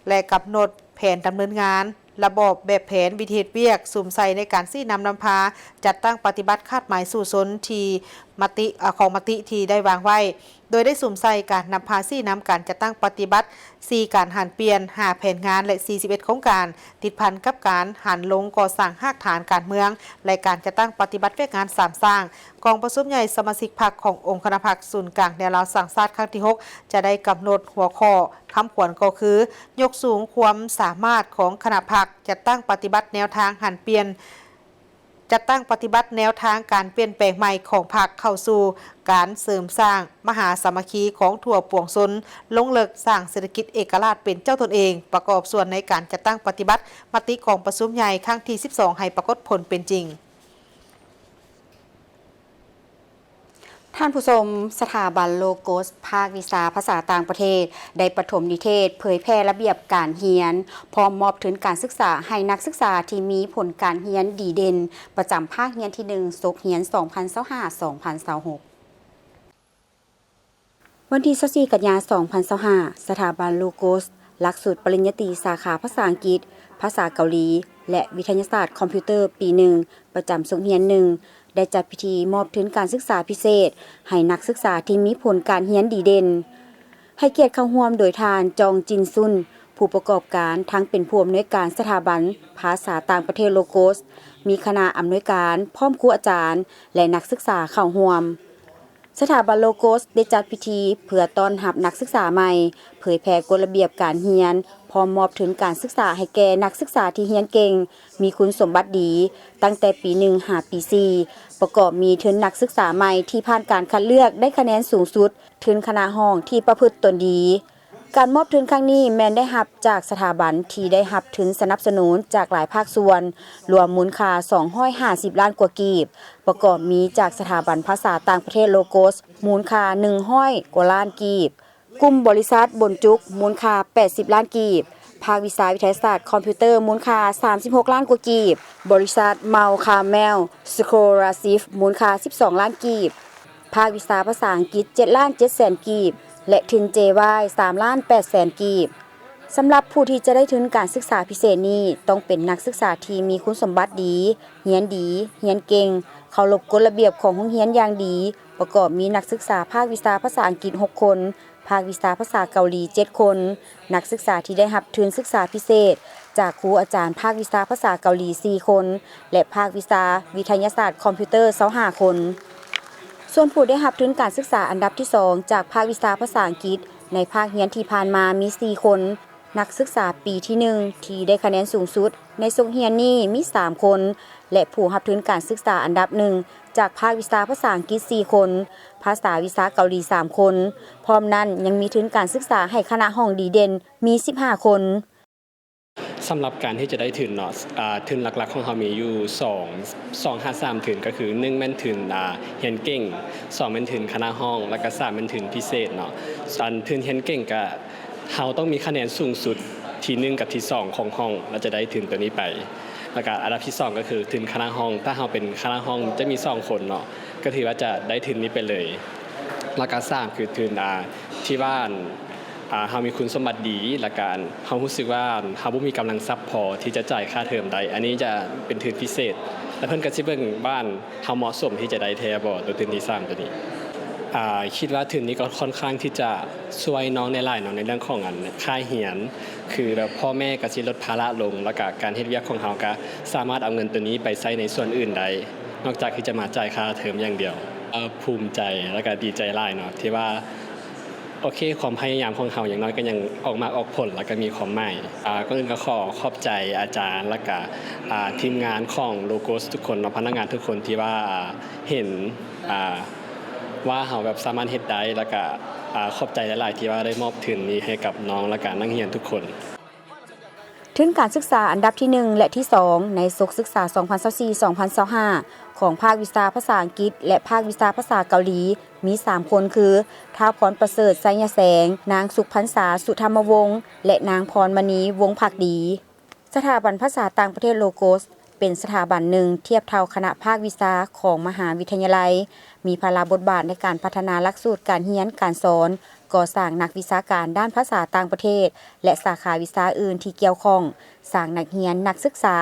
ແລະ ກຳນົດແຜນດຳເນີນງານ ລະບອບແບບແຜນວິທີເຮັດວຽກ, ສຸມໃສ່ໃນການຊີ້ນຳນຳພາຈັດຕັ້ງປະຕິບັດຄາດໝາຍສູ້ຊົນທີ່ມະຕິ ອາ ຂອງມະຕິທີ່ໄດ້ວາງໄວ້, ໂດຍໄດ້ສຸມໃສ່ການນຳພາຊີ້ນຳການຈັດຕັ້ງປະຕິບັດສີ່ການຫັນປ່ຽນ, ຫ້າແຜນງານ ແລະ ສີ່ສິບເອັດໂຄງການ, ຕິດພັນກັບການຫັນລົງກໍ່ສ້າງຮາກຖານການເມືອງ ແລະ ການຈັດຕັ້ງປະຕິບັດວຽກງານສາມສ້າງ. ກອງປະຊຸມໃຫຍ່ສະມາຊິກພັກຂອງອົງຄະນະພັກສູນກາງແນວລາວສ້າງຊາດຄັ້ງທີຫົກ ຈະໄດ້ກຳນົດຫົວຂໍ້ຄຳຂວັນກໍຄື ຍົກສູງຄວາມສາມາດຂອງຄະນະພັກ, ຈັດຕັ້ງປະຕິບັດແນວທາງຫັນປ່ຽນ, ຈັດຕັ້ງປະຕິບັດແນວທາງການປ່ຽນແປງໃໝ່ຂອງພັກເຂົ້າສູ່ການເສີມສ້າງມະຫາສາມັກຄີຂອງທົ່ວປວງຊົນ, ລົງເລິກສ້າງເສດຖະກິດເອກະລາດເປັນເຈົ້າຕົນເອງ, ປະກອບສ່ວນໃນການຈັດຕັ້ງປະຕິບັດມະຕິກອງປະຊຸມໃຫຍ່ຄັ້ງທີສິບສອງ ໃຫ້ປາກົດຜົນເປັນຈິງ. ທ່ານຜູ້ຊົມ, ສະຖາບັນໂລໂກສ ພາກວິຊາພາສາຕ່າງປະເທດ ໄດ້ປະຖົມນິເທດເຜີຍແຜ່ລະບຽບການຮຽນ, ພ້ອມມອບທຶນການສຶກສາໃຫ້ນັກສຶກສາທີ່ມີຜົນການຮຽນດີເດັ່ນ ປະຈຳພາກຮຽນທີໜຶ່ງ ສົກຮຽນສອງພັນຊາວຫ້າ ສອງພັນຊາວຫົກ. ວັນທີຊາວສີ່ ກັນຍາ ສອງພັນຊາວຫ້າ, ສະຖາບັນໂລໂກສ ຫຼັກສູດປະລິນຍາຕີສາຂາພາສາອັງກິດ, ພາສາເກົາຫຼີ ແລະ ວິທະຍາສາດຄອມພິວເຕີ ປີໜຶ່ງ ປະຈຳສົກຮຽນໜຶ່ງ ໄດ້ຈັດພິທີມອບທຶນການສຶກສາພິເສດໃຫ້ນັກສຶກສາທີ່ມີຜົນການຮຽນດີເດັ່ນ. ໃຫ້ກຽດເຂົ້າຮ່ວມໂດຍທ່ານ ຈອງ ຈິນຊຸນ ຜູ້ປະກອບການ ທັງເປັນຜູ້ອຳນວຍການສະຖາບັນພາສາຕ່າງປະເທດໂລໂກສ, ມີຄະນະອຳນວຍການ, ພ້ອມຄູອາຈານ ແລະ ນັກສຶກສາເຂົ້າຮ່ວມ. ສະຖາບັນໂລໂກສໄດ້ຈັດພິທີເພື່ອຕ້ອນຮັບນັກສຶກສາໃໝ່, ເຜີຍແຜ່ກົດລະບຽບການຮຽນ, ພ້ອມມອບທຶນການສຶກສາໃຫ້ແກ່ນັກສຶກສາທີ່ຮຽນເກັ່ງ, ມີຄຸນສົມບັດດີ, ຕັ້ງແຕ່ປີໜຶ່ງຫາປີສີ່, ປະກອບມີທຶນນັກສຶກສາໃໝ່ທີ່ຜ່ານການຄັດເລືອກໄດ້ຄະແນນສູງສຸດ, ທຶນຄະນະຫ້ອງທີ່ປະພຶດຕົນດີ. ການມອບທຶນຄັ້ງນີ້ແມ່ນໄດ້ຮັບຈາກສະຖາບັນທີ່ໄດ້ຮັບທຶນສະໜັບສະໜູນຈາກຫຼາຍພາກສ່ວນ, ລວມມູນຄ່າສອງຮ້ອຍຫ້າສິບລ້ານກວ່າກີບ, ປະກອບມີຈາກສະຖາບັນພາສາຕ່າງປະເທດໂລໂກສ ມູນຄ່າໜຶ່ງຮ້ອຍກວ່າລ້ານກີບ, ກຸ່ມບໍລິສັດບົນຈຸກ ມູນຄ່າແປດສິບລ້ານກີບ, ພາກວິຊາວິທະຍາສາດຄອມພິວເຕີ ມູນຄ່າສາມສິບຫົກລ້ານກວ່າກີບ, ບໍລິສັດເມົາຄາແມວສະໂຄລາຊິບ ມູນຄ່າສິບສອງລ້ານກີບ, ພາກວິຊາພາສາອັງກິດເຈັດລ້ານເຈັດແສນກີບ ແລະ ທຶນເຈວາຍສາມລ້ານແປດແສນກີບ. ສຳລັບຜູ້ທີ່ຈະໄດ້ທຶນການສຶກສາພິເສດນີ້ ຕ້ອງເປັນນັກສຶກສາທີ່ມີຄຸນສົມບັດດີ, ຮຽນດີ, ຮຽນເກັ່ງ, ເຄົາລົບກົດລະບຽບຂອງໂຮງຮຽນຢ່າງດີ, ປະກອບມີນັກສຶກສາພາກວິຊາພາສາອັງກິດຫົກຄົນ, ພາກວິຊາພາສາເກົາຫຼີເຈັດຄົນ, ນັກສຶກສາທີ່ໄດ້ຮັບທຶນສຶກສາພິເສດຈາກຄູອາຈານພາກວິຊາພາສາເກົາຫຼີສີ່ຄົນ ແລະ ພາກວິຊາວິທະຍາສາດຄອມພິວເຕີຊາວຫ້າຄົນ. ສ່ວນຜູ້ໄດ້ຮັບທຶນການສຶກສາອັນດັບທີສອງຈາກພາກວິຊາພາສາອັງກິດໃນພາກຮຽນທີ່ຜ່ານມາມີສີ່ຄົນ, ນັກສຶກສາປີທີໜຶ່ງທີ່ໄດ້ຄະແນນສູງສຸດໃນສົກຮຽນນີ້ມີສາມຄົນ ແລະ ຜູ້ຮັບທຶນການສຶກສາອັນດັບໜຶ່ງຈາກພາກວິຊາພາສາອັງກິດສີ່ຄົນ, ພາສາວິຊາເກົາຫຼີສາມຄົນ. ພ້ອມນັ້ນຍັງມີທຶນການສຶກສາໃຫ້ຄະນະຫ້ອງດີເດັ່ນມີສິບຫ້າຄົນ. ສຳລັບການທີ່ຈະໄດ້ທຶນເນາະ ອາ ທຶນຫຼັກໆຂອງເຮົາມີຢູ່ສອງ ສອງຫາສາມທຶນ ກໍຄືໜຶ່ງແມ່ນທຶນ ອາ ຮຽນເກັ່ງ, ສອງແມ່ນທຶນຄະນະຫ້ອງ ແລ້ວກໍສາມແມ່ນທຶນພິເສດເນາະ. ອັນທຶນຮຽນເກັ່ງກະ ເຮົາຕ້ອງມີຄະແນນສູງສຸດທີໜຶ່ງກັບທີສອງຂອງຫ້ອງ ແລ້ວຈະໄດ້ທຶນໂຕນີ້ໄປ. ແລ້ວກະອັນດັບທີສອງກໍຄືທຶນຄະນະຫ້ອງ, ຖ້າເຮົາເປັນຄະນະຫ້ອງຈະມີສອງຄົນເນາະ ກໍຖືວ່າຈະໄດ້ທຶນນີ້ໄປເລີຍ. ແລ້ວກະສາມຄືທຶນ ອາ ທີ່ວ່າ ອາ ເຮົາມີຄຸນສົມບັດດີ ແລ້ວກະເຮົາຮູ້ສຶກວ່າເຮົາບໍ່ມີກຳລັງຊັບພໍທີ່ຈະຈ່າຍຄ່າເທີມໄດ້, ອັນນີ້ຈະເປັນທຶນພິເສດ ແລ້ວເພິ່ນກະຊິເບິ່ງວ່າ ເຮົາເໝາະສົມທີ່ຈະໄດ້ແທ້ບໍ່ ໂຕທຶນທີສາມໂຕນີ້? ອາ ຄິດວ່າທຶນນີ້ກໍຄ່ອນຂ້າງທີ່ຈະຊ່ວຍນ້ອງໄດ້ຫຼາຍເນາະ ໃນເລື່ອງຂອງ ອັນ ຄ່າຮຽນ ຄືແບບພໍ່ແມ່ກໍຊິລົດພາລະລົງ ແລ້ວກະການເຮັດວຽກຂອງເຮົາກະສາມາດເອົາເງິນໂຕນີ້ໄປໃຊ້ໃນສ່ວນອື່ນໄດ້ ນອກຈາກທີ່ຈະມາຈ່າຍຄ່າເທີມຢ່າງດຽວ. ເອີ ພູມໃຈ ແລ້ວກະດີໃຈຫຼາຍເນາະ ທີ່ວ່າ ໂອເຄ ຄວາມພະຍາຍາມຂອງເຮົາຢ່າງໜ້ອຍກໍຍັງອອກໝາກອອກຜົນ ແລ້ວກໍມີຄວາມໝາຍ. ອາ ກ່ອນອື່ນກໍຂໍຂອບໃຈອາຈານ ແລ້ວກະ ອາ ທີມງານຂອງໂລໂກສທຸກຄົນເນາະ, ພະນັກງານທຸກຄົນທີ່ວ່າ ອາ ເຫັນ ອາ ວ່າເຮົາແບບສາມາດເຮັດໄດ້ ແລ້ວກະ ອາ ຂອບໃຈຫຼາຍໆ ທີ່ວ່າໄດ້ມອບທຶນນີ້ໃຫ້ກັບນ້ອງ ແລ້ວກະນັກຮຽນທຸກຄົນ. ທຶນການສຶກສາອັນດັບທີໜຶ່ງ ແລະ ທີສອງ ໃນສົກສຶກສາສອງພັນຊາວສີ່ ສອງພັນຊາວຫ້າ ຂອງພາກວິຊາພາສາອັງກິດ ແລະ ພາກວິຊາພາສາເກົາຫຼີ ມີສາມຄົນຄື ທ້າວ ພອນປະເສີດ ໄຊຍະແສງ, ນາງ ສຸກພັນສາ ສຸທຳມະວົງ ແລະ ນາງ ພອນມະນີ ວົງພັກດີ. ສະຖາບັນພາສາຕ່າງປະເທດໂລໂກສ ເປັນສະຖາບັນໜຶ່ງທຽບເທົ່າຄະນະພາກວິຊາຂອງມະຫາວິທະຍາໄລ, ມີພາລະບົດບາດໃນການພັດທະນາຫຼັກສູດການຮຽນການສອນ, ກໍ່ສ້າງນັກວິຊາການດ້ານພາສາຕ່າງປະເທດ ແລະ ສາຂາວິຊາອື່ນທີ່ກ່ຽວຂ້ອງ, ສ້າງນັກຮຽນນັກສຶກສາ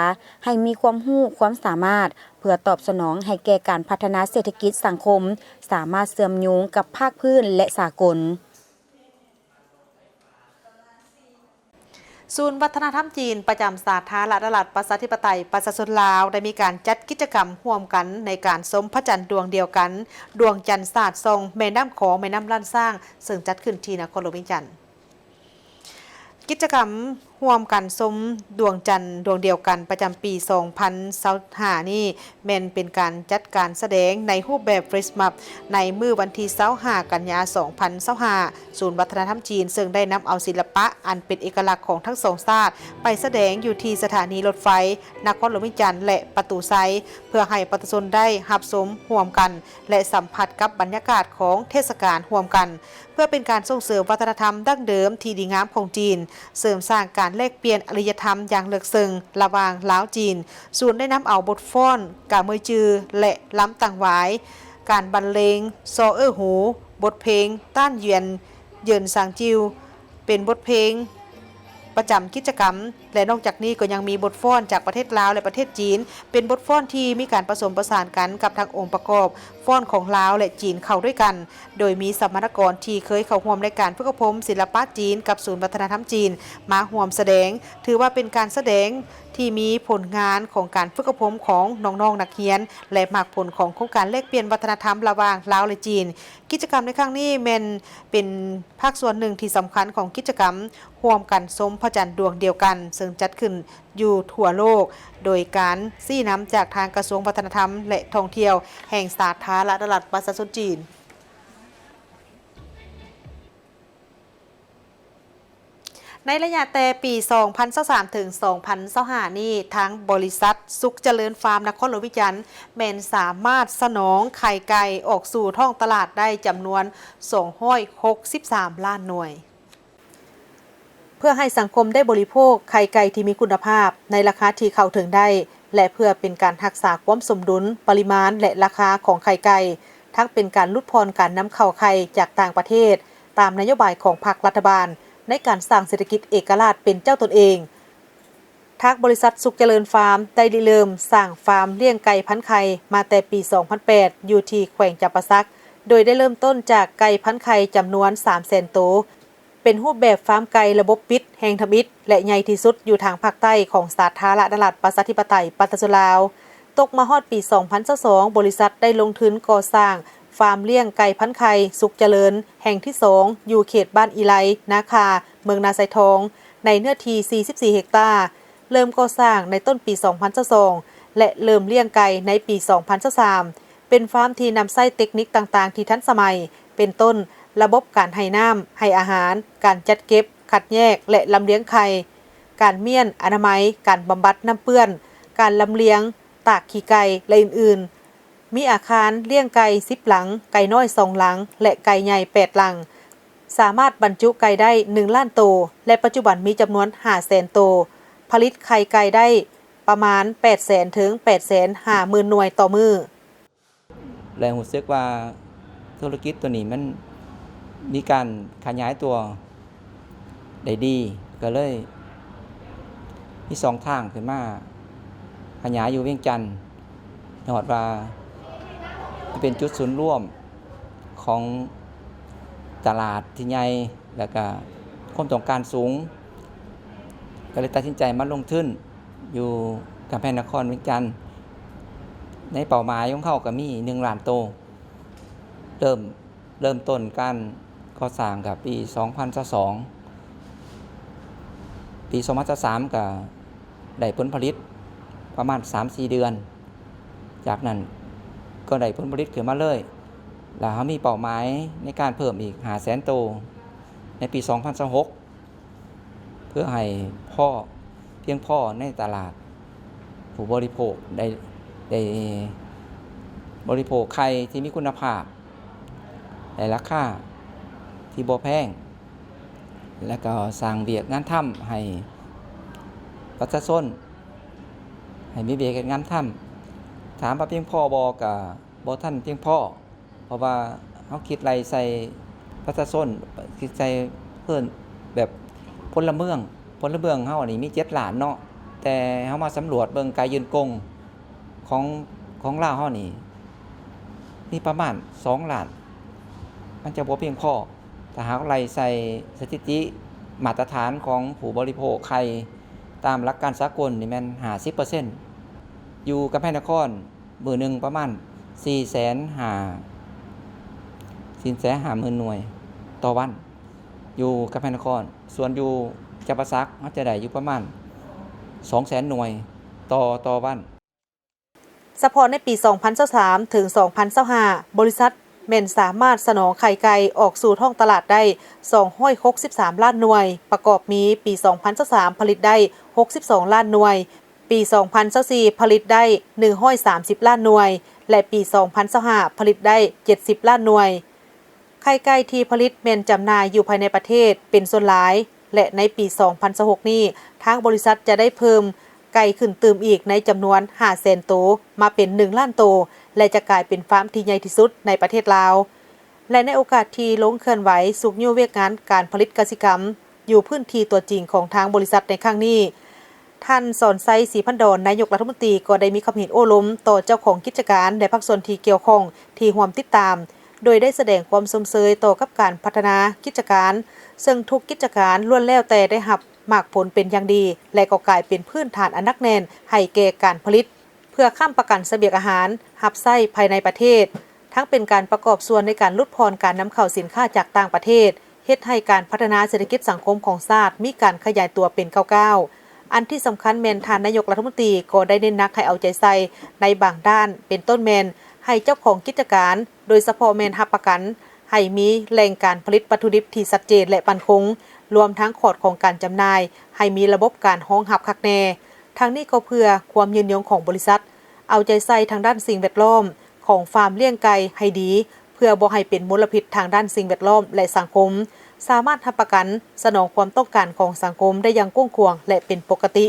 ໃຫ້ມີຄວາມຮູ້ຄວາມສາມາດ ເພື່ອຕອບສະໜອງໃຫ້ແກ່ການພັດທະນາເສດຖະກິດສັງຄົມ, ສາມາດເຊື່ອມໂຍງກັບພາກພື້ນ ແລະ ສາກົນ. ສູນວັດທະນະທຳຈີນປະຈຳສາທາລະນະລັດປະຊາທິປະໄຕປະຊາຊົນລາວ ໄດ້ມີການຈັດກິດຈະກຳຮ່ວມກັນໃນການຊົມພະຈັນດວງດຽວກັນ, ດວງຈັນສາດສ່ອງແມ່ນ້ຳຂອງ, ແມ່ນ້ຳລ້ານຊ້າງ, ເຊິ່ງຈັດຂຶ້ນທີ່ນະຄອນຫຼວງວຽງຈັນ. ກິດຈະກຳຮ່ວມກັນຊົມດວງຈັນດວງດຽວກັນປະຈຳປີສອງພັນຊາວຫ້ານີ້ ແມ່ນເປັນການຈັດການສະແດງໃນຮູບແບບ Flash Mob ໃນມື້ວັນທີຊາວຫ້າ ກັນຍາ ສອງພັນຊາວຫ້າ ສູນວັດທະນະທຳຈີນ ເຊິ່ງໄດ້ນຳເອົາສິລະປະອັນເປັນເອກະລັກຂອງທັງສອງຊາດ ໄປສະແດງຢູ່ທີ່ສະຖານີລົດໄຟນະຄອນຫຼວງວຽງຈັນ ແລະ ປະຕູໄຊ ເພື່ອໃຫ້ປະຊາຊົນໄດ້ຮັບຊົມຮ່ວມກັນ ແລະ ສຳຜັດກັບບັນຍາກາດຂອງເທດສະການຮ່ວມກັນ ເພື່ອເປັນການສົ່ງເສີມວັດທະນະທຳດັ້ງເດີມທີ່ດີງາມຂອງຈີນ, ເສີມສ້າງການແລກປ່ຽນອາລິຍະທຳຢ່າງເລິກເຊິ່ງລະຫວ່າງລາວ-ຈີນ. ສູນໄດ້ນຳເອົາບົດຟ້ອນກາເມີຍຈື່ ແລະ ລຳຕັງຫວາຍ, ການບັນເລງຊໍເອີຫູ, ບົດເພງຕ້ານຢຽນ ເຢິນຊາງຈິວ ເປັນບົດເພງປະຈຳກິດຈະກຳ ແລະ ນອກຈາກນີ້ກໍຍັງມີບົດຟ້ອນຈາກປະເທດລາວ ແລະ ປະເທດຈີນ ເປັນບົດຟ້ອນທີ່ມີການປະສົມປະສານກັນກັບທັງອົງປະກອບຟ້ອນຂອງລາວ ແລະ ຈີນເຂົ້າດ້ວຍກັນ, ໂດຍມີສຳມະນາກອນທີ່ເຄີຍເຂົ້າຮ່ວມໃນການຝຶກອົບຮົມສິລະປະຈີນກັບສູນວັດທະນະທຳຈີນມາຮ່ວມສະແດງ, ຖືວ່າເປັນການສະແດງທີ່ມີຜົນງານຂອງການຝຶກອົບຮົມຂອງນ້ອງໆນັກຮຽນ ແລະ ໝາກຜົນຂອງໂຄງການແລກປ່ຽນວັດທະນະທຳລະຫວ່າງລາວ ແລະ ຈີນ. ກິດຈະກຳໃນຄັ້ງນີ້ແມ່ນເປັນພາກສ່ວນໜຶ່ງທີ່ສຳຄັນຂອງກິດຈະກຳຮ່ວມກັນຊົມພະຈັນດວງດຽວກັນ ເຊິ່ງຈັດຂຶ້ນຢູ່ທົ່ວໂລກ ໂດຍການຊີ້ນຳຈາກທາງກະຊວງວັດທະນະທຳ ແລະ ທ່ອງທ່ຽວແຫ່ງສາທາລະນະລັດປະຊາຊົນຈີນ. ໃນໄລຍະແຕ່ປີສອງພັນຊາວສາມ ເຖິງ ສອງພັນຊາວຫ້ານີ້, ທາງບໍລິສັດສຸກຈະເລີນຟາມນະຄອນຫຼວງວຽງຈັນ ແມ່ນສາມາດສະໜອງໄຂ່ໄກ່ອອກສູ່ທ້ອງຕະຫຼາດໄດ້ຈຳນວນສອງຮ້ອຍຫົກສິບສາມລ້ານໜ່ວຍ. ເພື່ອໃຫ້ສັງຄົມໄດ້ບໍລິໂພກໄຂ່ໄກ່ທີ່ມີຄຸນນະພາບໃນລາຄາທີ່ເຂົ້າເຖິງໄດ້ ແລະ ເພື່ອເປັນການຮັກສາຄວາມສົມດຸນປະລິມານ ແລະ ລາຄາຂອງໄຂ່ໄກ່, ທັງເປັນການຫຼຸດຜ່ອນການນຳເຂົ້າໄຂ່ຈາກຕ່າງປະເທດ ຕາມນະໂຍບາຍຂອງພັກລັດຖະບານໃນການສ້າງເສດຖະກິດເອກະລາດເປັນເຈົ້າຕົນເອງ. ທາງບໍລິສັດສຸກຈະເລີນຟາມໄດ້ລິເລີ່ມສ້າງຟາມລ້ຽງໄກ່ພັນໄຂ່ມາແຕ່ປີສອງພັນແປດ ຢູ່ທີ່ແຂວງຈຳປາສັກ, ໂດຍໄດ້ເລີ່ມຕົ້ນຈາກໄກ່ພັນໄຂ່ຈຳນວນສາມແສນໂຕ, ເປັນຮູບແບບຟາມໄກ່ລະບົບປິດແຫ່ງທຳອິດ ແລະ ໃຫຍ່ທີ່ສຸດຢູ່ທາງພາກໃຕ້ຂອງສາທາລະນະລັດປະຊາທິປະໄຕປະຊາຊົນລາວ. ຕົກມາຮອດປີສອງພັນຊາວສອງ ບໍລິສັດໄດ້ລົງທຶນກໍ່ສ້າງຟາມລ້ຽງໄກ່ພັນໄຂ່ສຸກຈະເລີນແຫ່ງທີສອງ ຢູ່ເຂດບ້ານອີໄລ ນາຄາ ເມືອງນາຊາຍທອງ ໃນເນື້ອທີ່ສີ່ສິບສີ່ເຮັກຕາ, ເລີ່ມກໍ່ສ້າງໃນຕົ້ນປີສອງພັນຊາວສອງ ແລະ ເລີ່ມລ້ຽງໄກ່ໃນປີສອງພັນຊາວສາມ. ເປັນຟາມທີ່ນຳໃຊ້ເຕັກນິກຕ່າງໆທີ່ທັນສະໄໝ, ເປັນຕົ້ນ ລະບົບການໃຫ້ນ້ຳ, ໃຫ້ອາຫານ, ການຈັດເກັບ, ຄັດແຍກ ແລະ ລຳລຽງໄຂ່, ການມ້ຽນອະນາໄມ, ການບຳບັດນ້ຳເປື້ອນ, ການລຳລຽງ, ຕາກຂີ້ໄກ່ ແລະ ອື່ນໆ. ມີອາຄານລ້ຽງໄກ່ສິບຫຼັງ, ໄກ່ນ້ອຍສອງຫຼັງ ແລະ ໄກ່ໃຫຍ່ແປດຫຼັງ. ສາມາດບັນຈຸໄກ່ໄດ້ໜຶ່ງລ້ານໂຕ ແລະ ປັດຈຸບັນມີຈຳນວນຫ້າແສນໂຕ, ຜະລິດໄຂ່ໄກ່ໄດ້ປະມານແປດແສນເຖິງແປດແສນຫ້າໝື່ນໜ່ວຍຕໍ່ມື້. ແລະ ຮູ້ສຶກວ່າທຸລະກິດຕົວນີ້ມັນມີການຂະຫຍາຍຕົວໄດ້ດີ, ກໍເລີຍມີຊ່ອງທາງຂຶ້ນມາຂະຫຍາຍຢູ່ວຽງຈັນ, ຍອດວ່າເປັນຈຸດສູນລວມຂອງຕະຫຼາດທີ່ໃຫຍ່ ແລ້ວກະຄວາມຕ້ອງການສູງ, ກໍເລີຍຕັດສິນໃຈມາລົງທຶນຢູ່ກຳແພງນະຄອນວຽງຈັນ. ໃນເປົ້າໝາຍຂອງເຮົາກໍມີໜຶ່ງລ້ານໂຕ. ເລີ່ມ ເລີ່ມຕົ້ນການກໍ່ສ້າງກໍປີສອງພັນຊາວສອງ, ປີສອງພັນຊາວສາມກໍໄດ້ຜົນຜະລິດປະມານສາມສີ່ເດືອນ, ຈາກນັ້ນກໍໄດ້ຜົນຜະລິດຂຶ້ນມາເລີຍ. ແລ້ວເຮົາມີເປົ້າໝາຍໃນການເພີ່ມອີກຫ້າແສນໂຕໃນປີສອງພັນຊາວຫົກ ເພື່ອໃຫ້ພໍ ພຽງພໍໃນຕະຫຼາດ, ຜູ້ບໍລິໂພກໄດ້ ໄດ້ບໍລິໂພກໄຂ່ທີ່ມີຄຸນນະພາບ ໃນລາຄາທີ່ບໍ່ແພງ ແລະ ກໍສ້າງວຽກງານທຳໃຫ້ປະຊາຊົນ ໃຫ້ມີວຽກເຮັດງານທຳ. ຖາມວ່າພຽງພໍບໍ່? ກະບໍ່ທັນພຽງພໍ ເພາະວ່າເຮົາຄິດໄລ່ໃສ່ປະຊາຊົນ ຄິດໃສ່ເພິ່ນແບບພົນລະເມືອງ. ພົນລະເມືອງເຮົານີ້ມີເຈັດລ້ານເນາະ ແຕ່ເຮົາມາສຳຫຼວດເບິ່ງກາຍຍື່ນກົງຂອງ ຂອງລາວເຮົານີ້ ມີປະມານສອງລ້ານ ມັນຈະບໍ່ພຽງພໍ. ຖ້າຫາກໄລ່ໃສ່ສະຖິຕິມາດຕະຖານຂອງຜູ້ບໍລິໂພກໄຂ່ຕາມຫຼັກການສາກົນນີ້ແມ່ນຫ້າສິບເປີເຊັນ ຢູ່ກຳແພງນະຄອນ ມື້ໜຶ່ງປະມານສີ່ແສນຫ້າ ສີ່ແສນຫ້າໝື່ນໜ່ວຍຕໍ່ວັນ ຢູ່ກຳແພງນະຄອນ. ສ່ວນຢູ່ຈຳປາສັກ ມັນຈະໄດ້ຢູ່ປະມານສອງແສນໜ່ວຍຕໍ່ ຕໍ່ວັນ. ສະເພາະໃນປີສອງພັນຊາວສາມ ເຖິງ ສອງພັນຊາວຫ້າ ບໍລິສັດແມ່ນສາມາດສະໜອງໄຂ່ໄກ່ອອກສູ່ທ້ອງຕະຫຼາດໄດ້ສອງຮ້ອຍຫົກສິບສາມລ້ານໜ່ວຍ, ປະກອບມີ ປີສອງພັນຊາວສາມ ຜະລິດໄດ້ຫົກສິບສອງລ້ານໜ່ວຍ, ປີສອງພັນຊາວສີ່ ຜະລິດໄດ້ໜຶ່ງຮ້ອຍສາມສິບລ້ານໜ່ວຍ ແລະ ປີສອງພັນຊາວຫ້າ ຜະລິດໄດ້ເຈັດສິບລ້ານໜ່ວຍ. ໄຂ່ໄກ່ທີ່ຜະລິດແມ່ນຈຳໜ່າຍຢູ່ພາຍໃນປະເທດເປັນສ່ວນຫຼາຍ ແລະ ໃນປີສອງພັນຊາວຫົກນີ້ ທາງບໍລິສັດຈະໄດ້ເພີ່ມໄກ່ຂຶ້ນຕື່ມອີກໃນຈຳນວນຫ້າແສນໂຕ ມາເປັນໜຶ່ງລ້ານໂຕ ແລະ ຈະກາຍເປັນຟາມທີ່ໃຫຍ່ທີ່ສຸດໃນປະເທດລາວ. ແລະ ໃນໂອກາດທີ່ລົງເຄື່ອນໄຫວຊຸກຍູ້ວຽກງານການຜະລິດກະສິກຳ ຢູ່ພື້ນທີ່ຕົວຈິງຂອງທາງບໍລິສັດໃນຄັ້ງນີ້, ທ່ານ ສອນໄຊ ສີພັນດອນ ນາຍົກລັດຖະມົນຕີ ກໍໄດ້ມີຄຳເຫັນໂອ້ລົມຕໍ່ເຈົ້າຂອງກິດຈະການ ແລະ ພາກສ່ວນທີ່ກ່ຽວຂ້ອງທີ່ຮ່ວມຕິດຕາມ, ໂດຍໄດ້ສະແດງຄວາມຊົມເຊີຍຕໍ່ກັບການພັດທະນາກິດຈະການ, ເຊິ່ງທຸກກິດຈະການລ້ວນແລ້ວແຕ່ໄດ້ຮັບໝາກຜົນເປັນຢ່າງດີ ແລະ ກໍກາຍເປັນພື້ນຖານອັນໜັກແໜ້ນໃຫ້ແກ່ການຜະລິດ ເພື່ອຄ້ຳປະກັນສະບຽງອາຫານຮັບໃຊ້ພາຍໃນປະເທດ, ທັງເປັນການປະກອບສ່ວນໃນການຫຼຸດຜ່ອນການນຳເຂົ້າສິນຄ້າຈາກຕ່າງປະເທດ, ເຮັດໃຫ້ການພັດທະນາເສດຖະກິດສັງຄົມຂອງຊາດມີການຂະຫຍາຍຕົວເປັນກ້າວໆ. ອັນທີ່ສຳຄັນແມ່ນທ່ານນາຍົກລັດຖະມົນຕີກໍໄດ້ເນັ້ນໜັກໃຫ້ເອົາໃຈໃສ່ໃນບາງດ້ານ, ເປັນຕົ້ນແມ່ນໃຫ້ເຈົ້າຂອງກິດຈະການ, ໂດຍສະເພາະແມ່ນຮັບປະກັນໃຫ້ມີແຫຼ່ງການຜະລິດວັດຖຸດິບທີ່ຊັດເຈນ ແລະ ໝັ້ນຄົງ, ລວມທັງຂອດຂອງການຈຳໜ່າຍໃຫ້ມີລະບົບການຮອງຮັບຄັກແນ່. ທັງນີ້ກໍເພື່ອຄວາມຍືນຍົງຂອງບໍລິສັດ, ເອົາໃຈໃສ່ທາງດ້ານສິ່ງແວດລ້ອມຂອງຟາມລ້ຽງໄກ່ໃຫ້ດີ, ເພື່ອບໍ່ໃຫ້ເປັນມົນລະພິດທາງດ້ານສິ່ງແວດລ້ອມ ແລະ ສັງຄົມ, ສາມາດຮັບປະກັນສະໜອງຄວາມຕ້ອງການຂອງສັງຄົມໄດ້ຢ່າງກວ້າງຂວາງ ແລະ ເປັນປົກກະຕິ.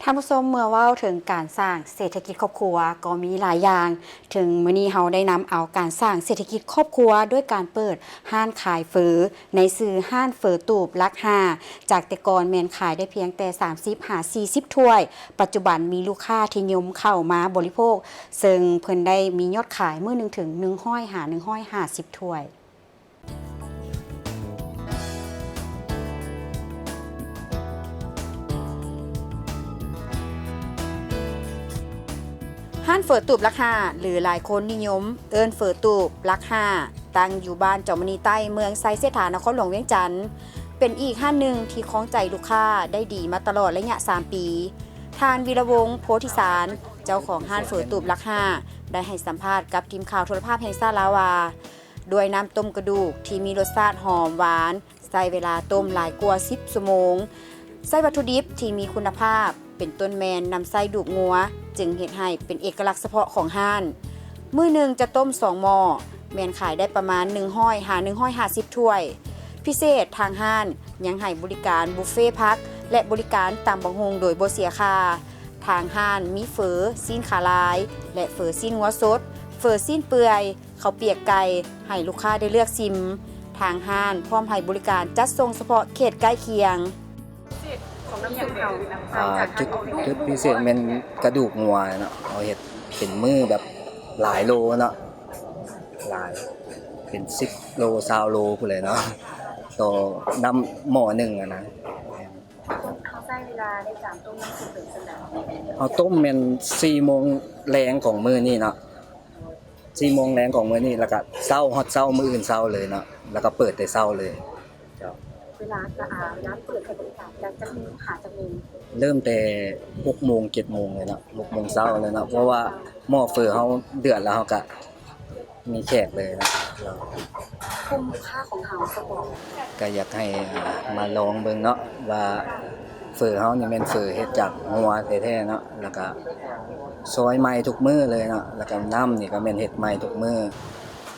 ທ່ານຜູ້ຊົມ, ເມື່ອເວົ້າເຖິງການສ້າງເສດຖະກິດຄອບຄົວກໍມີຫຼາຍຢ່າງ. ເຖິງມື້ນີ້ເຮົາໄດ້ນຳເອົາການສ້າງເສດຖະກິດຄອບຄົວດ້ວຍການເປີດຮ້ານຂາຍເຝີ ໃນຊື່ຮ້ານເຝີຕູບຫຼັກຫ້າ ຈາກແຕ່ກ່ອນແມ່ນຂາຍໄດ້ພຽງແຕ່ສາມສິບຫາສີ່ສິບຖ້ວຍ, ປັດຈຸບັນມີລູກຄ້າທີ່ນິຍົມເຂົ້າມາບໍລິໂພກ, ເຊິ່ງເພິ່ນໄດ້ມີຍອດຂາຍມື້ໜຶ່ງເຖິງໜຶ່ງຮ້ອຍຫາໜຶ່ງຮ້ອຍຫ້າສິບຖ້ວຍ. ຮ້ານເຝີຕູບຫຼັກຫ້າ ຫຼື ຫຼາຍຄົນນິຍົມເອີ້ນເຝີຕູບຫຼັກຫ້າ ຕັ້ງຢູ່ບ້ານຈອມມະນີໃຕ້ ເມືອງໄຊເສດຖາ ນະຄອນຫຼວງວຽງຈັນ ເປັນອີກຮ້ານໜຶ່ງທີ່ຄອງໃຈລູກຄ້າໄດ້ດີມາຕະຫຼອດໄລຍະສາມປີ. ທ່ານ ວິລະວົງ ໂພທິສານ ເຈົ້າຂອງຮ້ານເຝີຕູບຫຼັກຫ້າ ໄດ້ໃຫ້ສຳພາດກັບທີມຂ່າວໂທລະພາບແຫ່ງຊາດລາວວ່າ ດ້ວຍນ້ຳຕົ້ມກະດູກທີ່ມີລົດຊາດຫອມຫວານ, ໃຊ້ເວລາຕົ້ມຫຼາຍກວ່າສິບຊົ່ວໂມງ, ໃຊ້ວັດຖຸດິບທີ່ມີຄຸນນະພາບ ເປັນຕົ້ນແມ່ນນຳໃຊ້ດູກງົວ, ຈຶ່ງເຮັດໃຫ້ເປັນເອກະລັກສະເພາະຂອງຮ້ານ. ມື້ໜຶ່ງຈະຕົ້ມສອງໝໍ້, ແມ່ນຂາຍໄດ້ປະມານໜຶ່ງຮ້ອຍຫາໜຶ່ງຮ້ອຍຫ້າສິບຖ້ວຍ. ພິເສດ, ທາງຮ້ານຍັງໃຫ້ບໍລິການບຸບເຟຜັກ ແລະ ບໍລິການຕຳບັກຫຸ່ງໂດຍບໍ່ເສຍຄ່າ. ທາງຮ້ານມີເຝີຊີ້ນຂາລາຍ ແລະ ເຝີຊີ້ນງົວສົດ, ເຝີຊີ້ນເປື່ອຍ, ເຂົ້າປຽກໄກ່ໃຫ້ລູກຄ້າໄດ້ເລືອກຊິມ. ທາງຮ້ານພ້ອມໃຫ້ບໍລິການຈັດສົ່ງສະເພາະເຂດໃກ້ຄຽງ. ອ່າ ຈຸດ ຈຸດພິເສດແມ່ນກະດູກງົວເນາະ, ເຮົາເຮັດເປັນມື້ແບບຫຼາຍໂລເນາະ, ຫຼາຍ ເປັນສິບໂລ ຊາວໂລພຸ້ນແຫຼະເນາະ ຕໍ່ນ້ຳໝໍ້ໜຶ່ງຫັ້ນນະ. ເຮົາໃຊ້ເວລາໃນການຕົ້ມນ້ຳຊຸບໂດນສ່ຳໃດ? ເຮົາຕົ້ມແມ່ນສີ່ໂມງແລງຂອງມື້ນີ້ເນາະ. ສີ່ໂມງແລງຂອງມື້ນີ້ ແລ້ວກະເຊົ້າ ຮອດເຊົ້າມື້ອື່ນເຊົ້າເລີຍເນາະ, ແລ້ວກະເປີດແຕ່ເຊົ້າເລີຍ. ເຈົ້າ. ເວລາຈະ ອາ ເວລາເປີດໃຫ້ບໍລິການຈາກຈັກໂມງຫາຈັກໂມງ? ເລີ່ມແຕ່ຫົກໂມງ ເຈັດໂມງເລີຍເນາະ, ຫົກໂມງເຊົ້າເລີຍເນາະ, ເພາະວ່າໝໍ້ເຝີເຮົາເດືອດແລ້ວ ເຮົາກະມີແຂກເລີຍເນາະ. ເຈົ້າ. ກຸ່ມລູກຄ້າຂອງເຮົາສະບອກ ກະຢາກໃຫ້ ອາ ມາລອງເບິ່ງເນາະ ວ່າເຝີເຮົານີ້ແມ່ນເຝີເຮັດຈາກງົວແທ້ໆເນາະ, ແລ້ວກະ ຊອຍໃໝ່ທຸກມື້ເລີຍເນາະ, ແລ້ວກະນ້ຳນີ້ກະແມ່ນເຮັດໃໝ່ທຸກມື້,